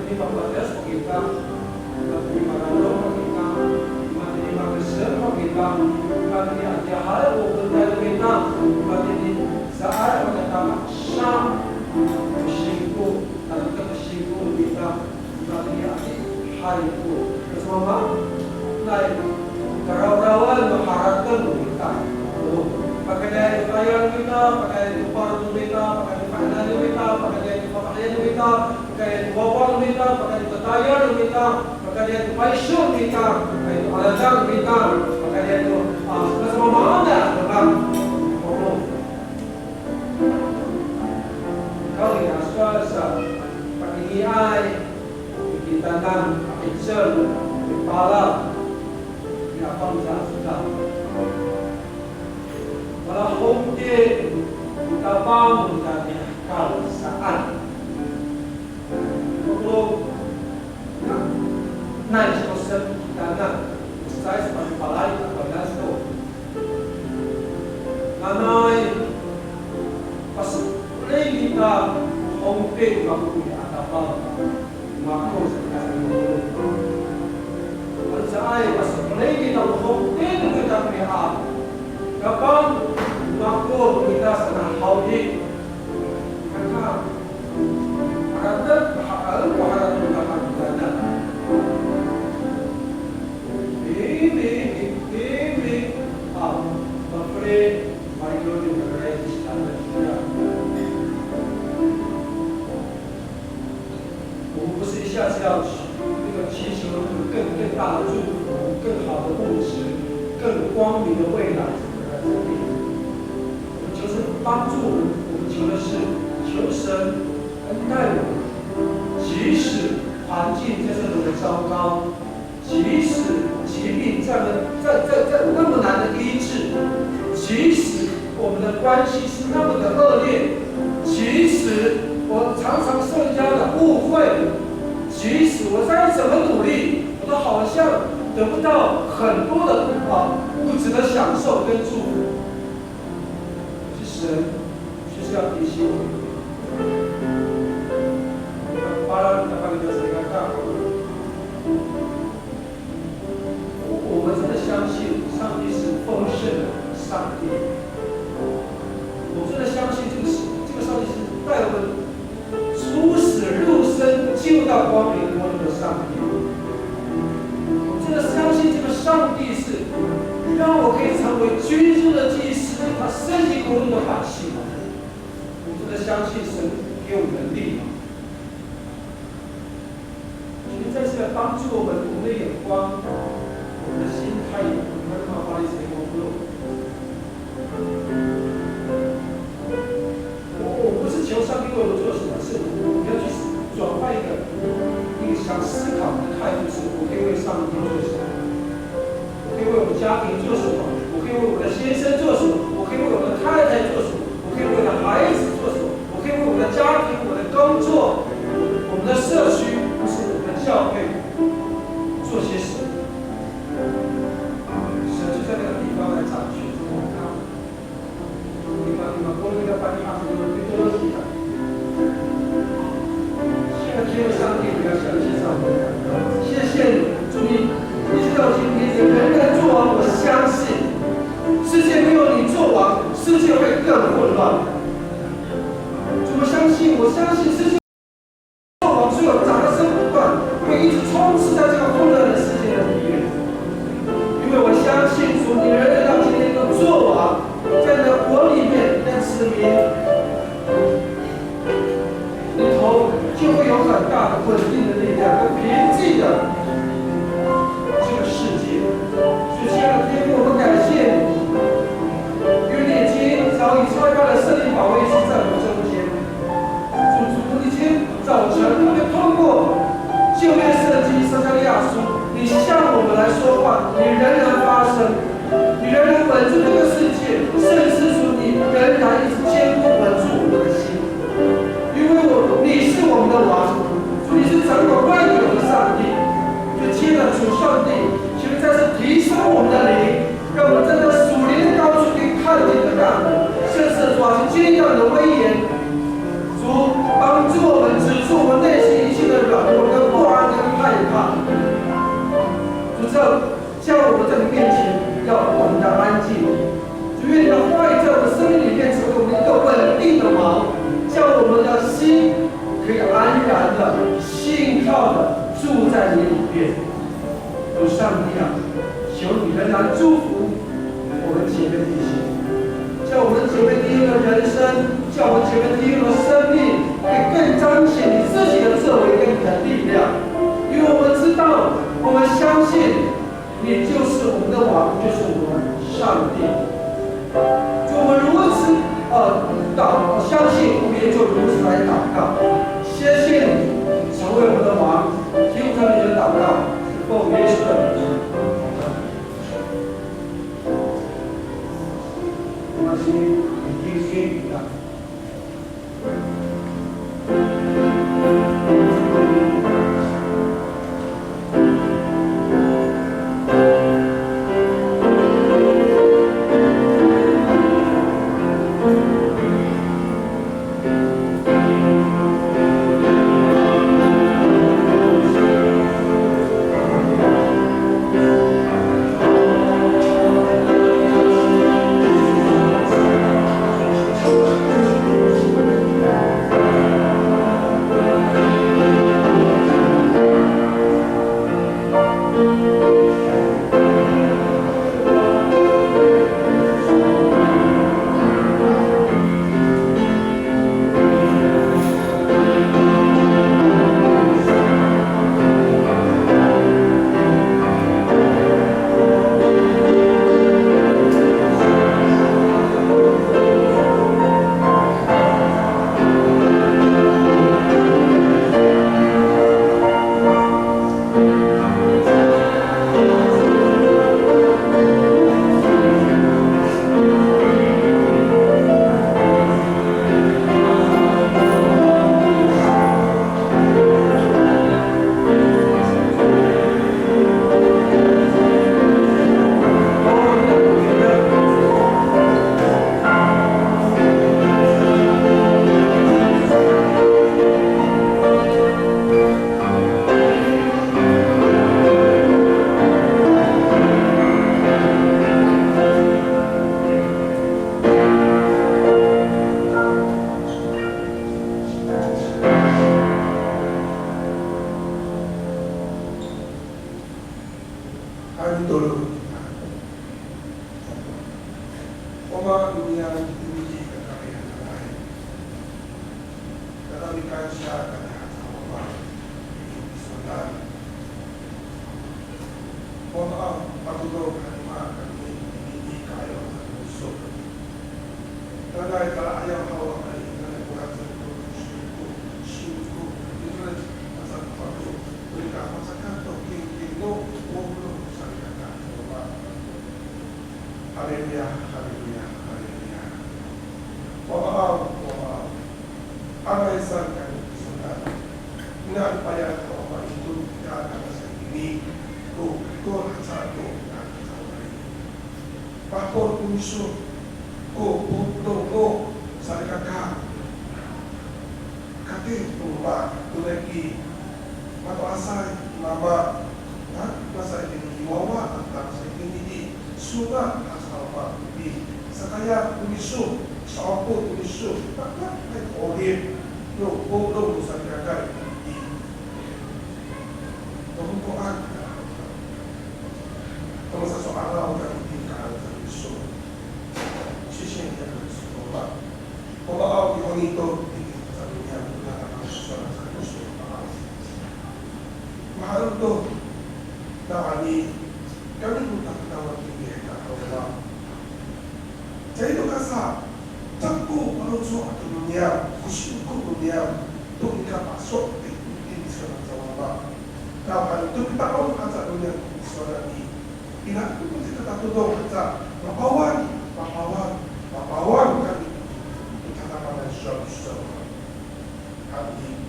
Mapades kita, matini mararo kita, matini makesel kita, matini adihay o ketayal kita, matini saan kita, sa, singko, tano ka singko kita, matini adihay ko. Kasama, nay, karawrawan no harateng kita. O, pakayniay to tayal kita, pakayniay to paro kita, pakayniay to faenaay kita, pakayniay to fafahiyan kita, pakayniay to wawa no mita, pakayniay to tayal no mita, pakayniay to payso no mita, pakayniay to alalan no mita, pakayniay to, a, kasamamaan a demak. O. Kawrira sowal sa, pakayniay, i kitanan, a 'icel, i pala, i apang sa sodang. Malahongti, i tapang, i kal saan. Ako, na, nai sa ko sen kitanan, cecay sa ko palay, ako nai sa ko. Nanay, pasekolay kita hongpit mako i atapang, mako sa kita sa mako. Ano caay, pasekolay kita hongpit kita ko i a, kapang mako kita sa na haw i. Kaka, harateng, harateng, harateng, harateng, harateng. Imi, imi, a, mafeli, mayo ni mafeli, saan, saan. 我们不是一下子要那个祈求更更大的祝福、更好的物质、更光明的未来。我们求神帮助我们，我们求的是求神恩待我们，即使环境再怎么的糟糕， 即使疾病这么在在在那么难的医治，即使我们的关系是那么的恶劣，即使我常常受人家的误会，即使我再怎么努力，我都好像得不到很多的啊物质的享受跟祝福。是神就是要提醒我们，para kita 我我们真的相信上帝是丰盛的上帝。我真的相信这个是这个上帝是带我们出死入生进入到光明国度的上帝。我真的相信这个上帝是让我可以成为君尊的祭司，他升级国度的百姓。我真的相信神给我们能力。 求你再次来帮助我们，我们的眼光，我们的心态，我们的法律成功不？我我不是求上帝为我做什么，是我们要去转换一个一个想思考的态度，是我可以为上帝做什么。 我可以为我的家庭做什么？我可以为我的先生做什么？我可以为我的太太做什么？我可以为我的孩子做什么？我可以为我的家庭、我的工作、我们的社区，或是我们的教会做些什么？神就在那个地方来掌权，在那里。 谢谢天父上帝，你要向你上帝，谢谢你，主，你一直到今天，你仍然做王。我相信世界没有你做王，世界会更混乱。主，我相信，我相信世界 做王，所有掌声不断，会一直充斥在这个混乱的世界的里面。因为我相信主，你仍然让今天能做王，在你的国里面，让子民里头就会有很大的稳定的力量，跟平静的这个世界。所以，亲爱的天父，我们感谢你，因为你已经早已差派了圣灵保惠师在我们中间。 主，主，你今天早晨特别透过旧约圣经撒迦利亚书，你向我们来说话，你仍然发声，你仍然稳住这个世界，甚至主，你仍然一直坚固稳住我们的心，因为我，你是我们的王，主，你是掌管万有的上帝。就亲爱的主上帝，求你再次提升我们的灵， 让我们站在属灵的高处，可以看见你的大能，甚至主啊，去经历到你的威严。主，帮助我们止住我们内心一切的软弱跟叫我们在你面前要懂得安静。主愿你的话语在我们生命里面成为我们一个稳定的锚，叫我们的心可以安然的、信靠的住在你里面。主上帝啊，求你仍然祝福我们姐妹弟兄，叫我们姐妹弟兄的人生，叫我们姐妹弟兄的生命，可以更彰显你自己的作为跟你的力量。因为我们知道，我们相信你就是我们的王，就是我们上帝。就我们如此呃祷，相信，我们也就如此来祷告。谢谢你成为我们的王，听从你的祷告，奉耶稣的名。Hay, mitolon kita. O Mama niyam i kakarayan, tada mikansiya kami haca o Mama i sowalan. O Mama, patodong han i Mama kami i ka'ayaw no miso. Nanay tala'ayaw haw a kami, nanay ko haca ko singko, singko, ira, haca ko, nika haca ko kingking no, o no, salikaka, o Mama. Haleluya, haleluya, haleluya. Wamaaw, wamaaw. Angay saan kami kisowalan. Ngangan payag ko Ama ito, nika kami sa ini. Ko, ko, haca to, nika kami sa ini. Pahapot ko miso, ko, potong ko, salikaka. Kati to Mama, tonay i mato'asay i Mama, ha? Masa itini i wawa, ata masa itini i sona, haca o Mama i, sakaya ko miso, sa'opo ko miso, pakayni ko 'orip no polong no salikakay i, tohokoan. Tosa so 'araw kami i ka'ayaw no miso. Sisiya kami so Mama. Wamaaw i honi to, i, sa niyam, na, na, sa, sa, sa, Mahaen to, nawhani, kami ko takowanan i, i, ka, ka, Wama. Caay to kasa, cako, faloco' to no niyam, ko singko no niyam, to nika paso, i, i, i, sa, sa, Wama. Nawhani, to pita'ong aca no niyam, i, sa, i, Ira ko cika tatodong haca, mapawan, mapawan, mapawan kami to tatapangan sowal, sowal. Kami,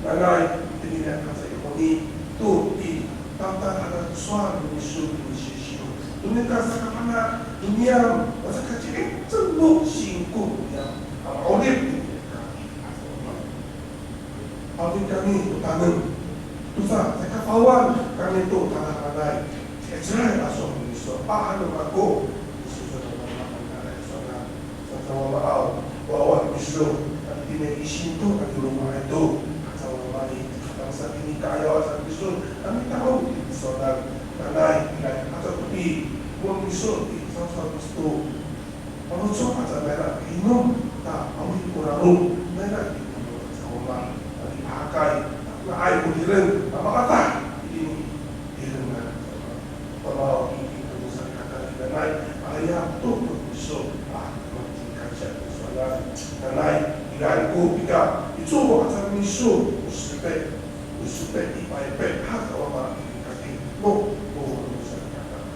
nanay, itini haca i honi, to i, tata haca sowal no miso, no miso. To nika sakapana, no niyam, masakaci'icel no singko no niyam, a ma'orip. Amin kami to taneng. Tosa, caay kapawan kami to tadamaanay. Caay, caay, aso miso, a, ano mako. Miso sa tadamaanay, aso na. Sa, sa wama aw, wawa miso, a, itini i Sinto a kiloma'ay to. Sa wama i, sa tini ka'ayaw sa miso, a mita'ong i miso na, nanay, ira, ato to i, mo miso i, sa, sa miso. Faloco' aca nayra kinom, ta awi ko rarom, nayra kinom aca wama, a lipahakay, nga'ay ko tireng, a makata, itini, tireng na, pamaaw i, i, ko salikaka nanay, aya to ko miso, a, matingkaca ko sowal, nanay, ira ko pika, icowa aca miso, ko sipe, ko sipe, i paype, haca wama, i kaki, no, no, no, salikaka.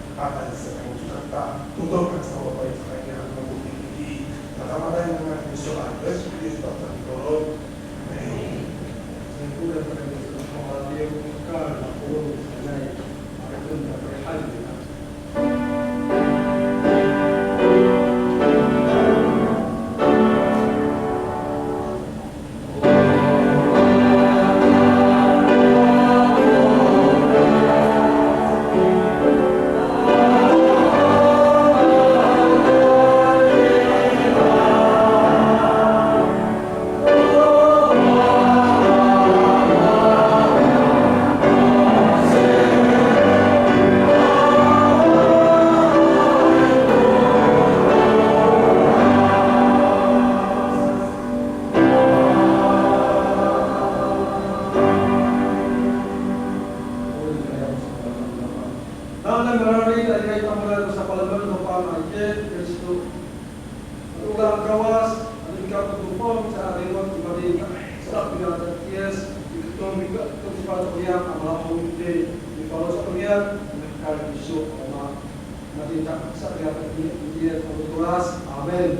Nanay mararid a ira i tamowanan ko sapalemed no Pangcah Yis Kristo. Olah Kawas, a mikapotopot sa a liwat i Madincak, sa a pina Yes, i keton mika to sipato'oyan a malahong i, i faloco' niyam, a mihekal kiso, Ama. Madincak sa a liwat i, i Yes, Ama Tolas. Amin.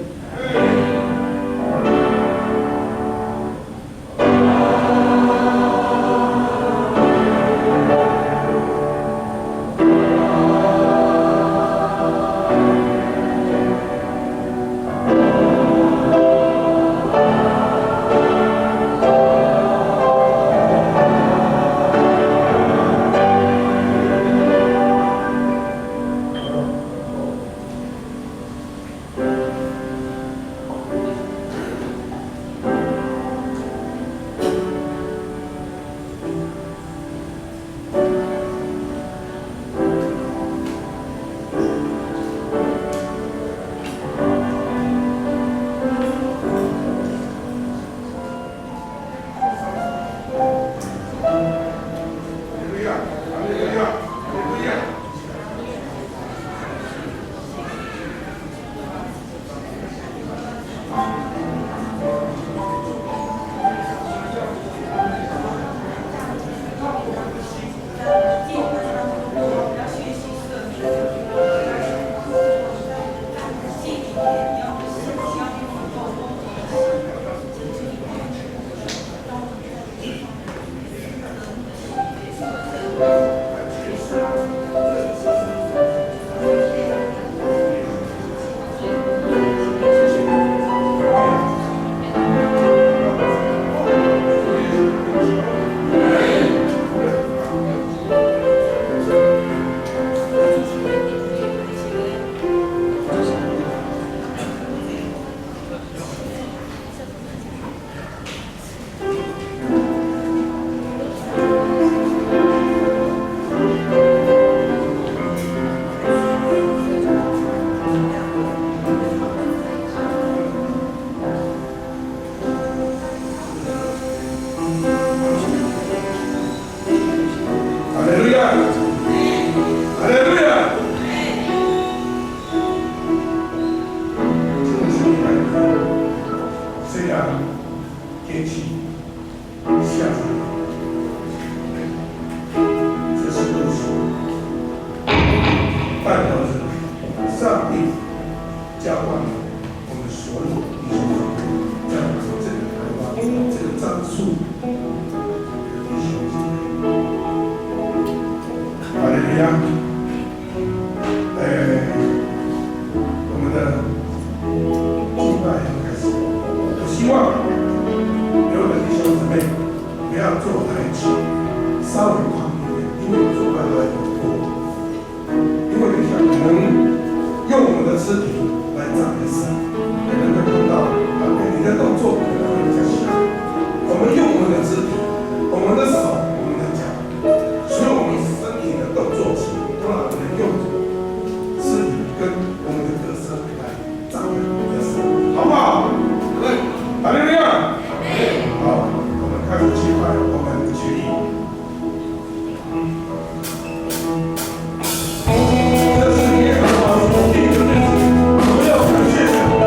Haleluya! Haleluya! 这个是你的，这样天气 下着雨，这是露水，代表着上帝浇灌了我们所有弟兄姊妹，在我们这个台湾这个樟树的弟兄姊妹。哈利路亚！ 哎，我们的敬拜要开始，我希望每位弟兄姊妹不要坐太久，上稍微旁边一点，因为我做外来有过，因为你想，可能用我们的肢体来赞美神，可能会碰到啊，你的动作可能会比较像。我们用我们的肢体，我们的手，我们的脚，所以我们身体的动作，当然我们用肢体跟我们的歌声来赞美我们的神，好不好？哈利路亚！好，我们开始敬拜，我们起立。这是耶和华所定的日子，我们要感谢神。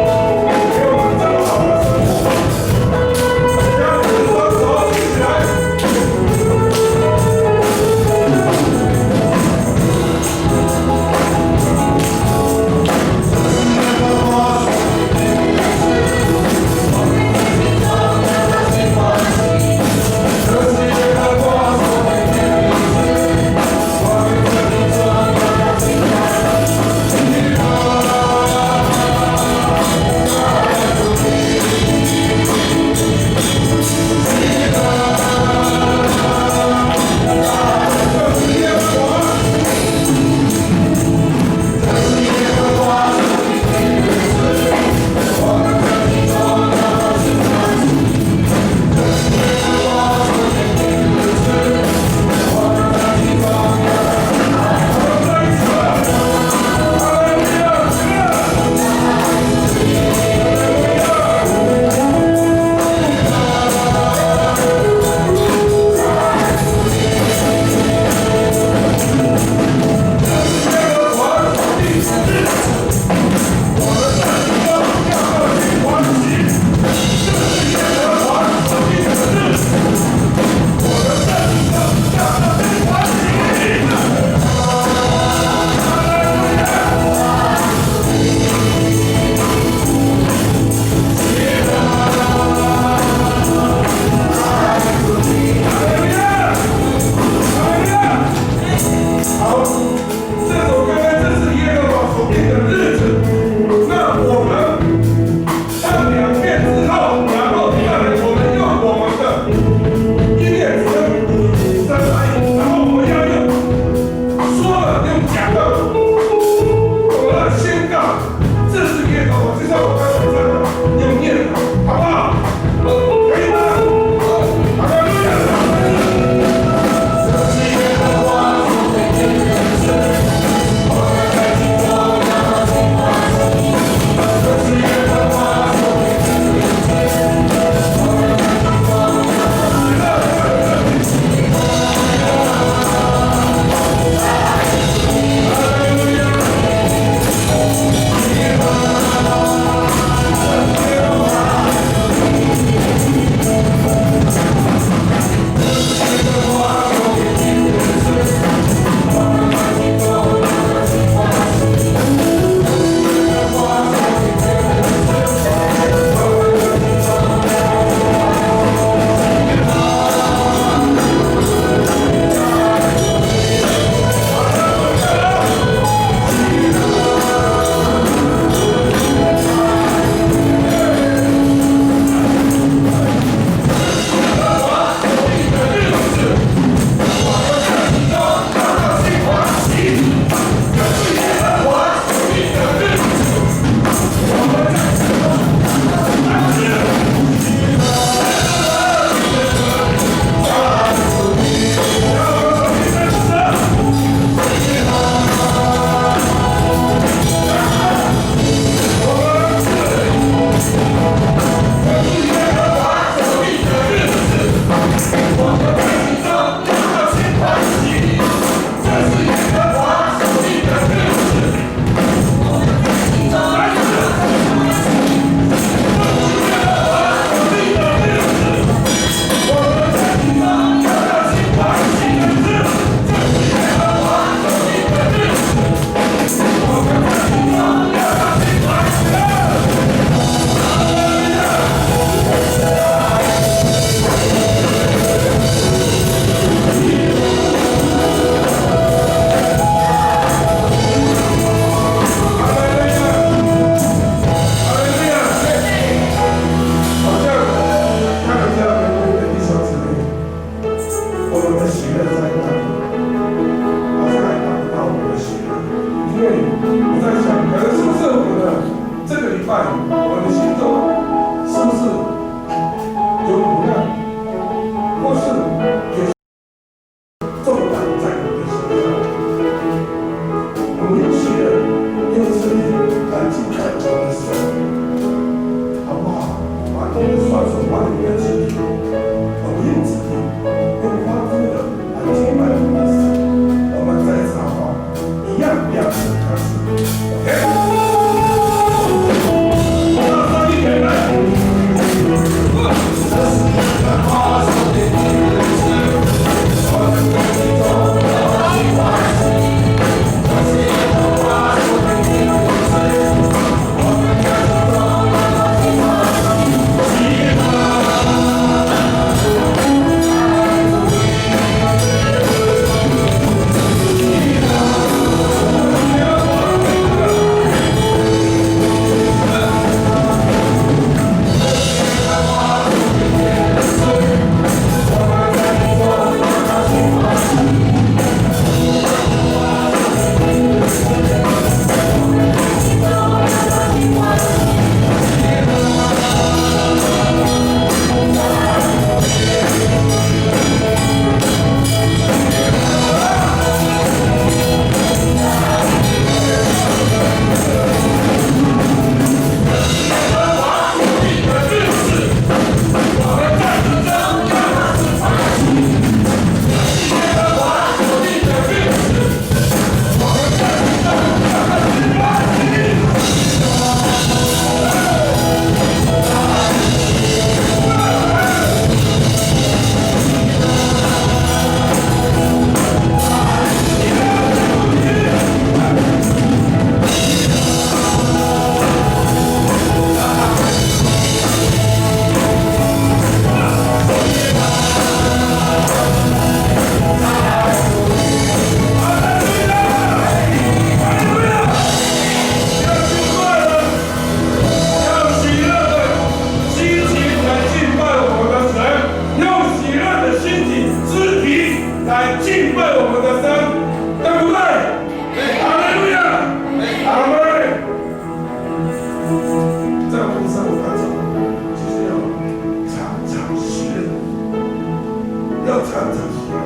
要常常喜乐，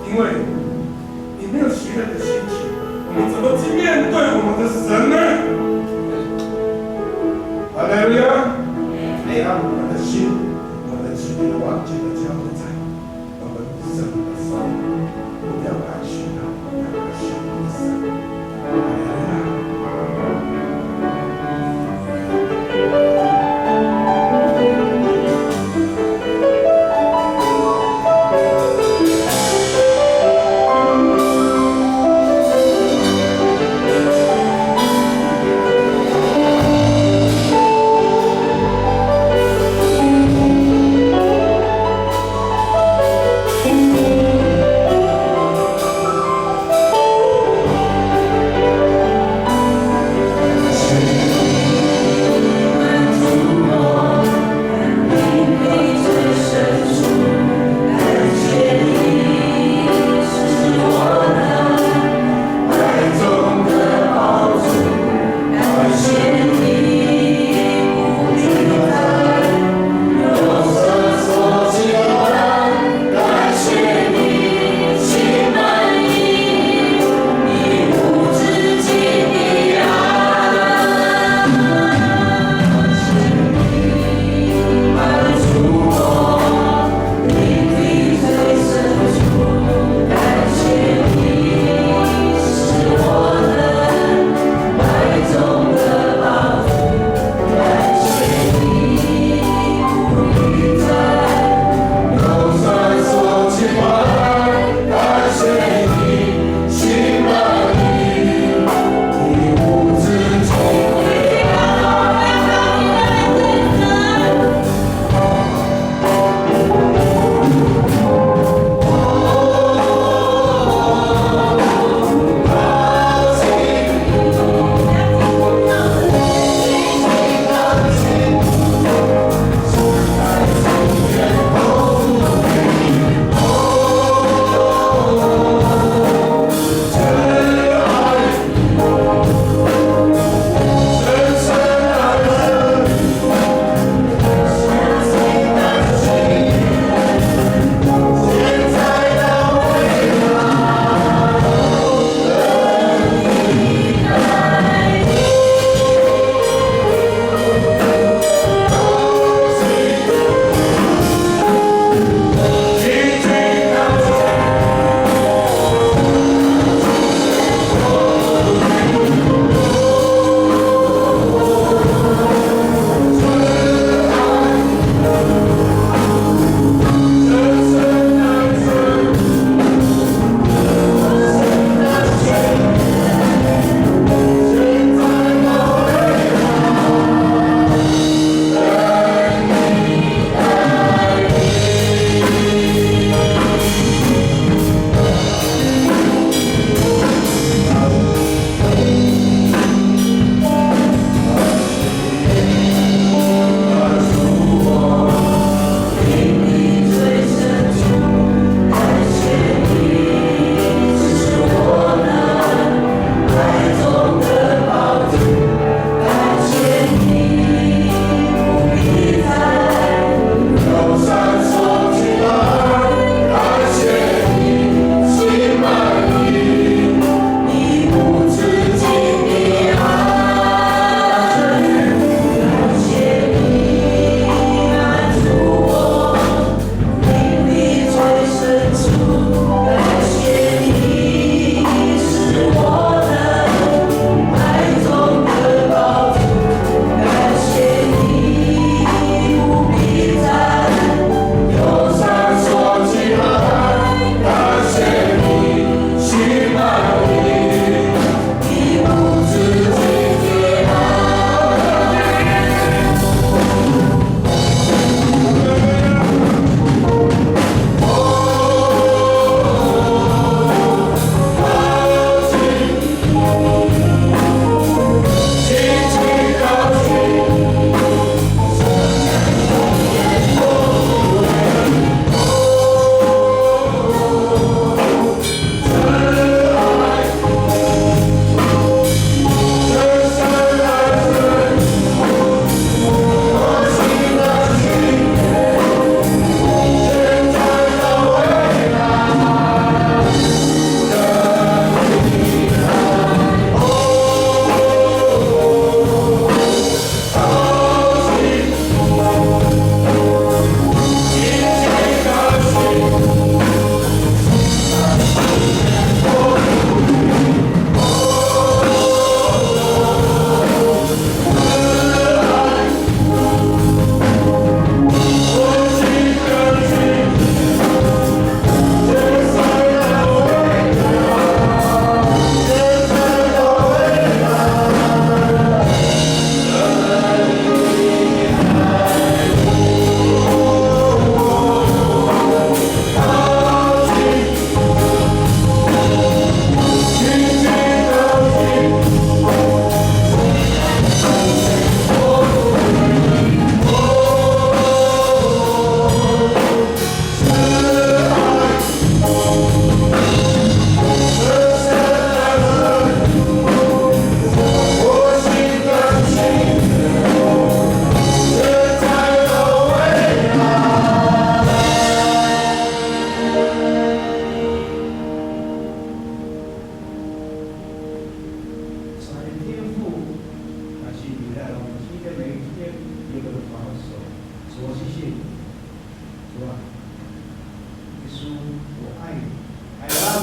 因为你没有喜乐的心情，我们怎么去面对我们的神呢？哈利路亚！让我们的心，我们的心灵完全的交托在我们神的手里，我们要感谢他，我们要感谢我们的神。哈利路亚！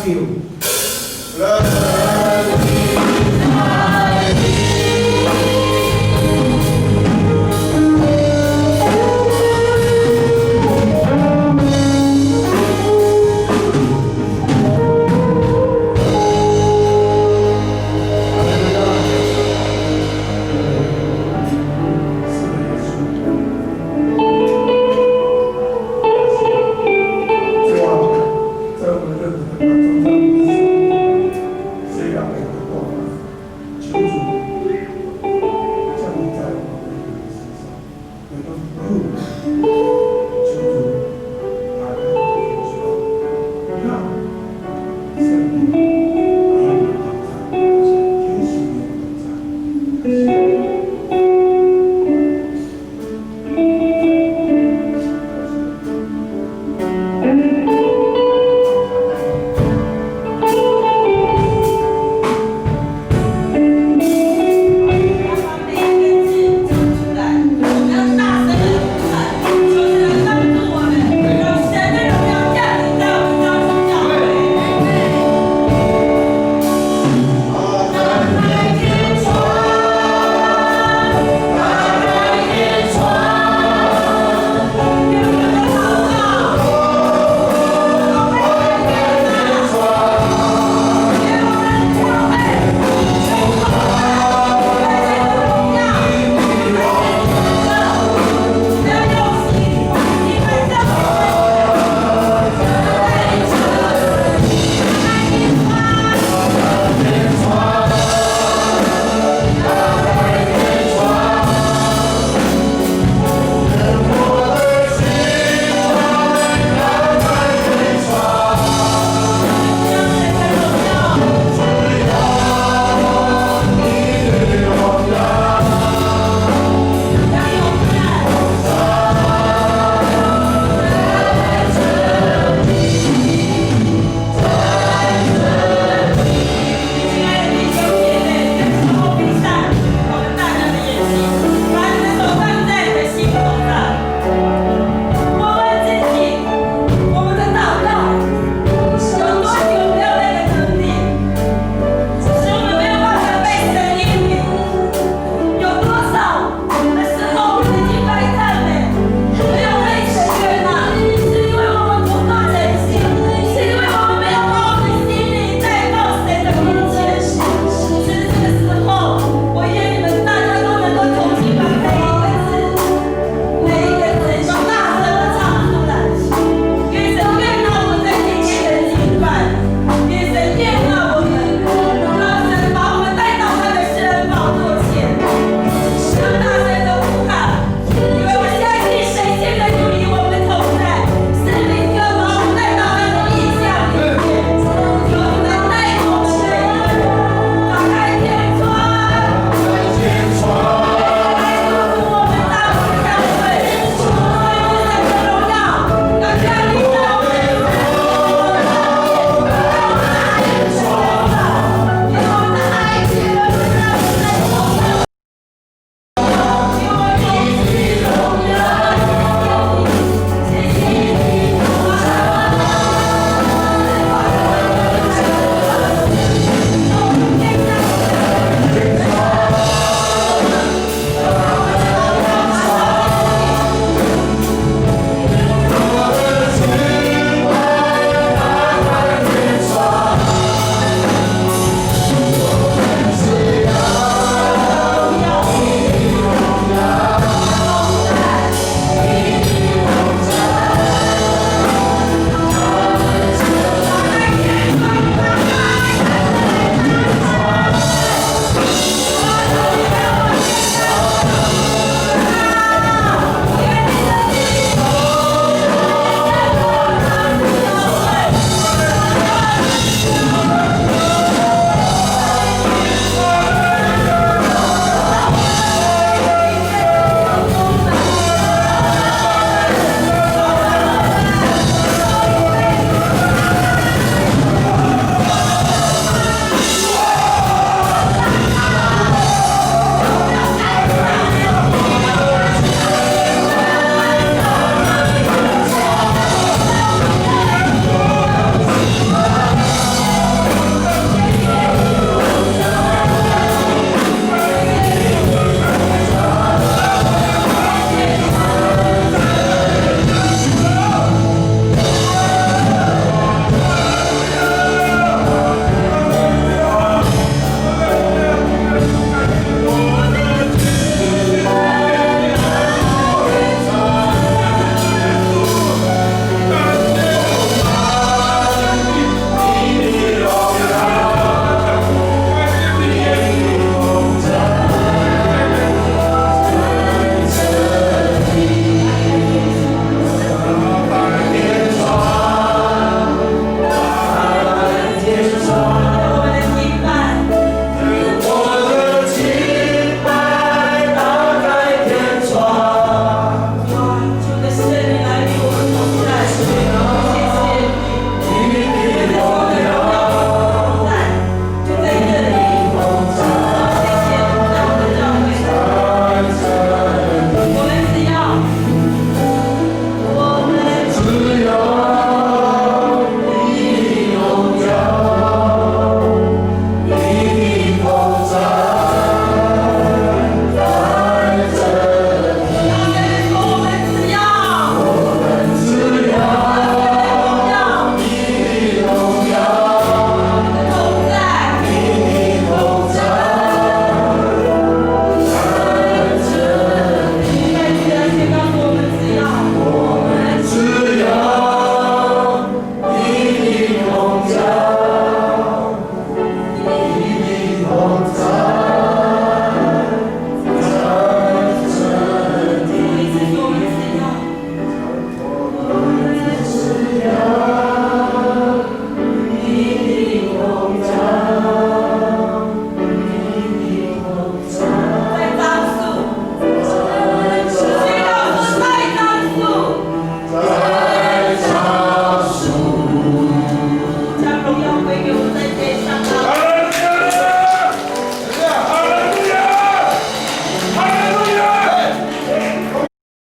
Yo.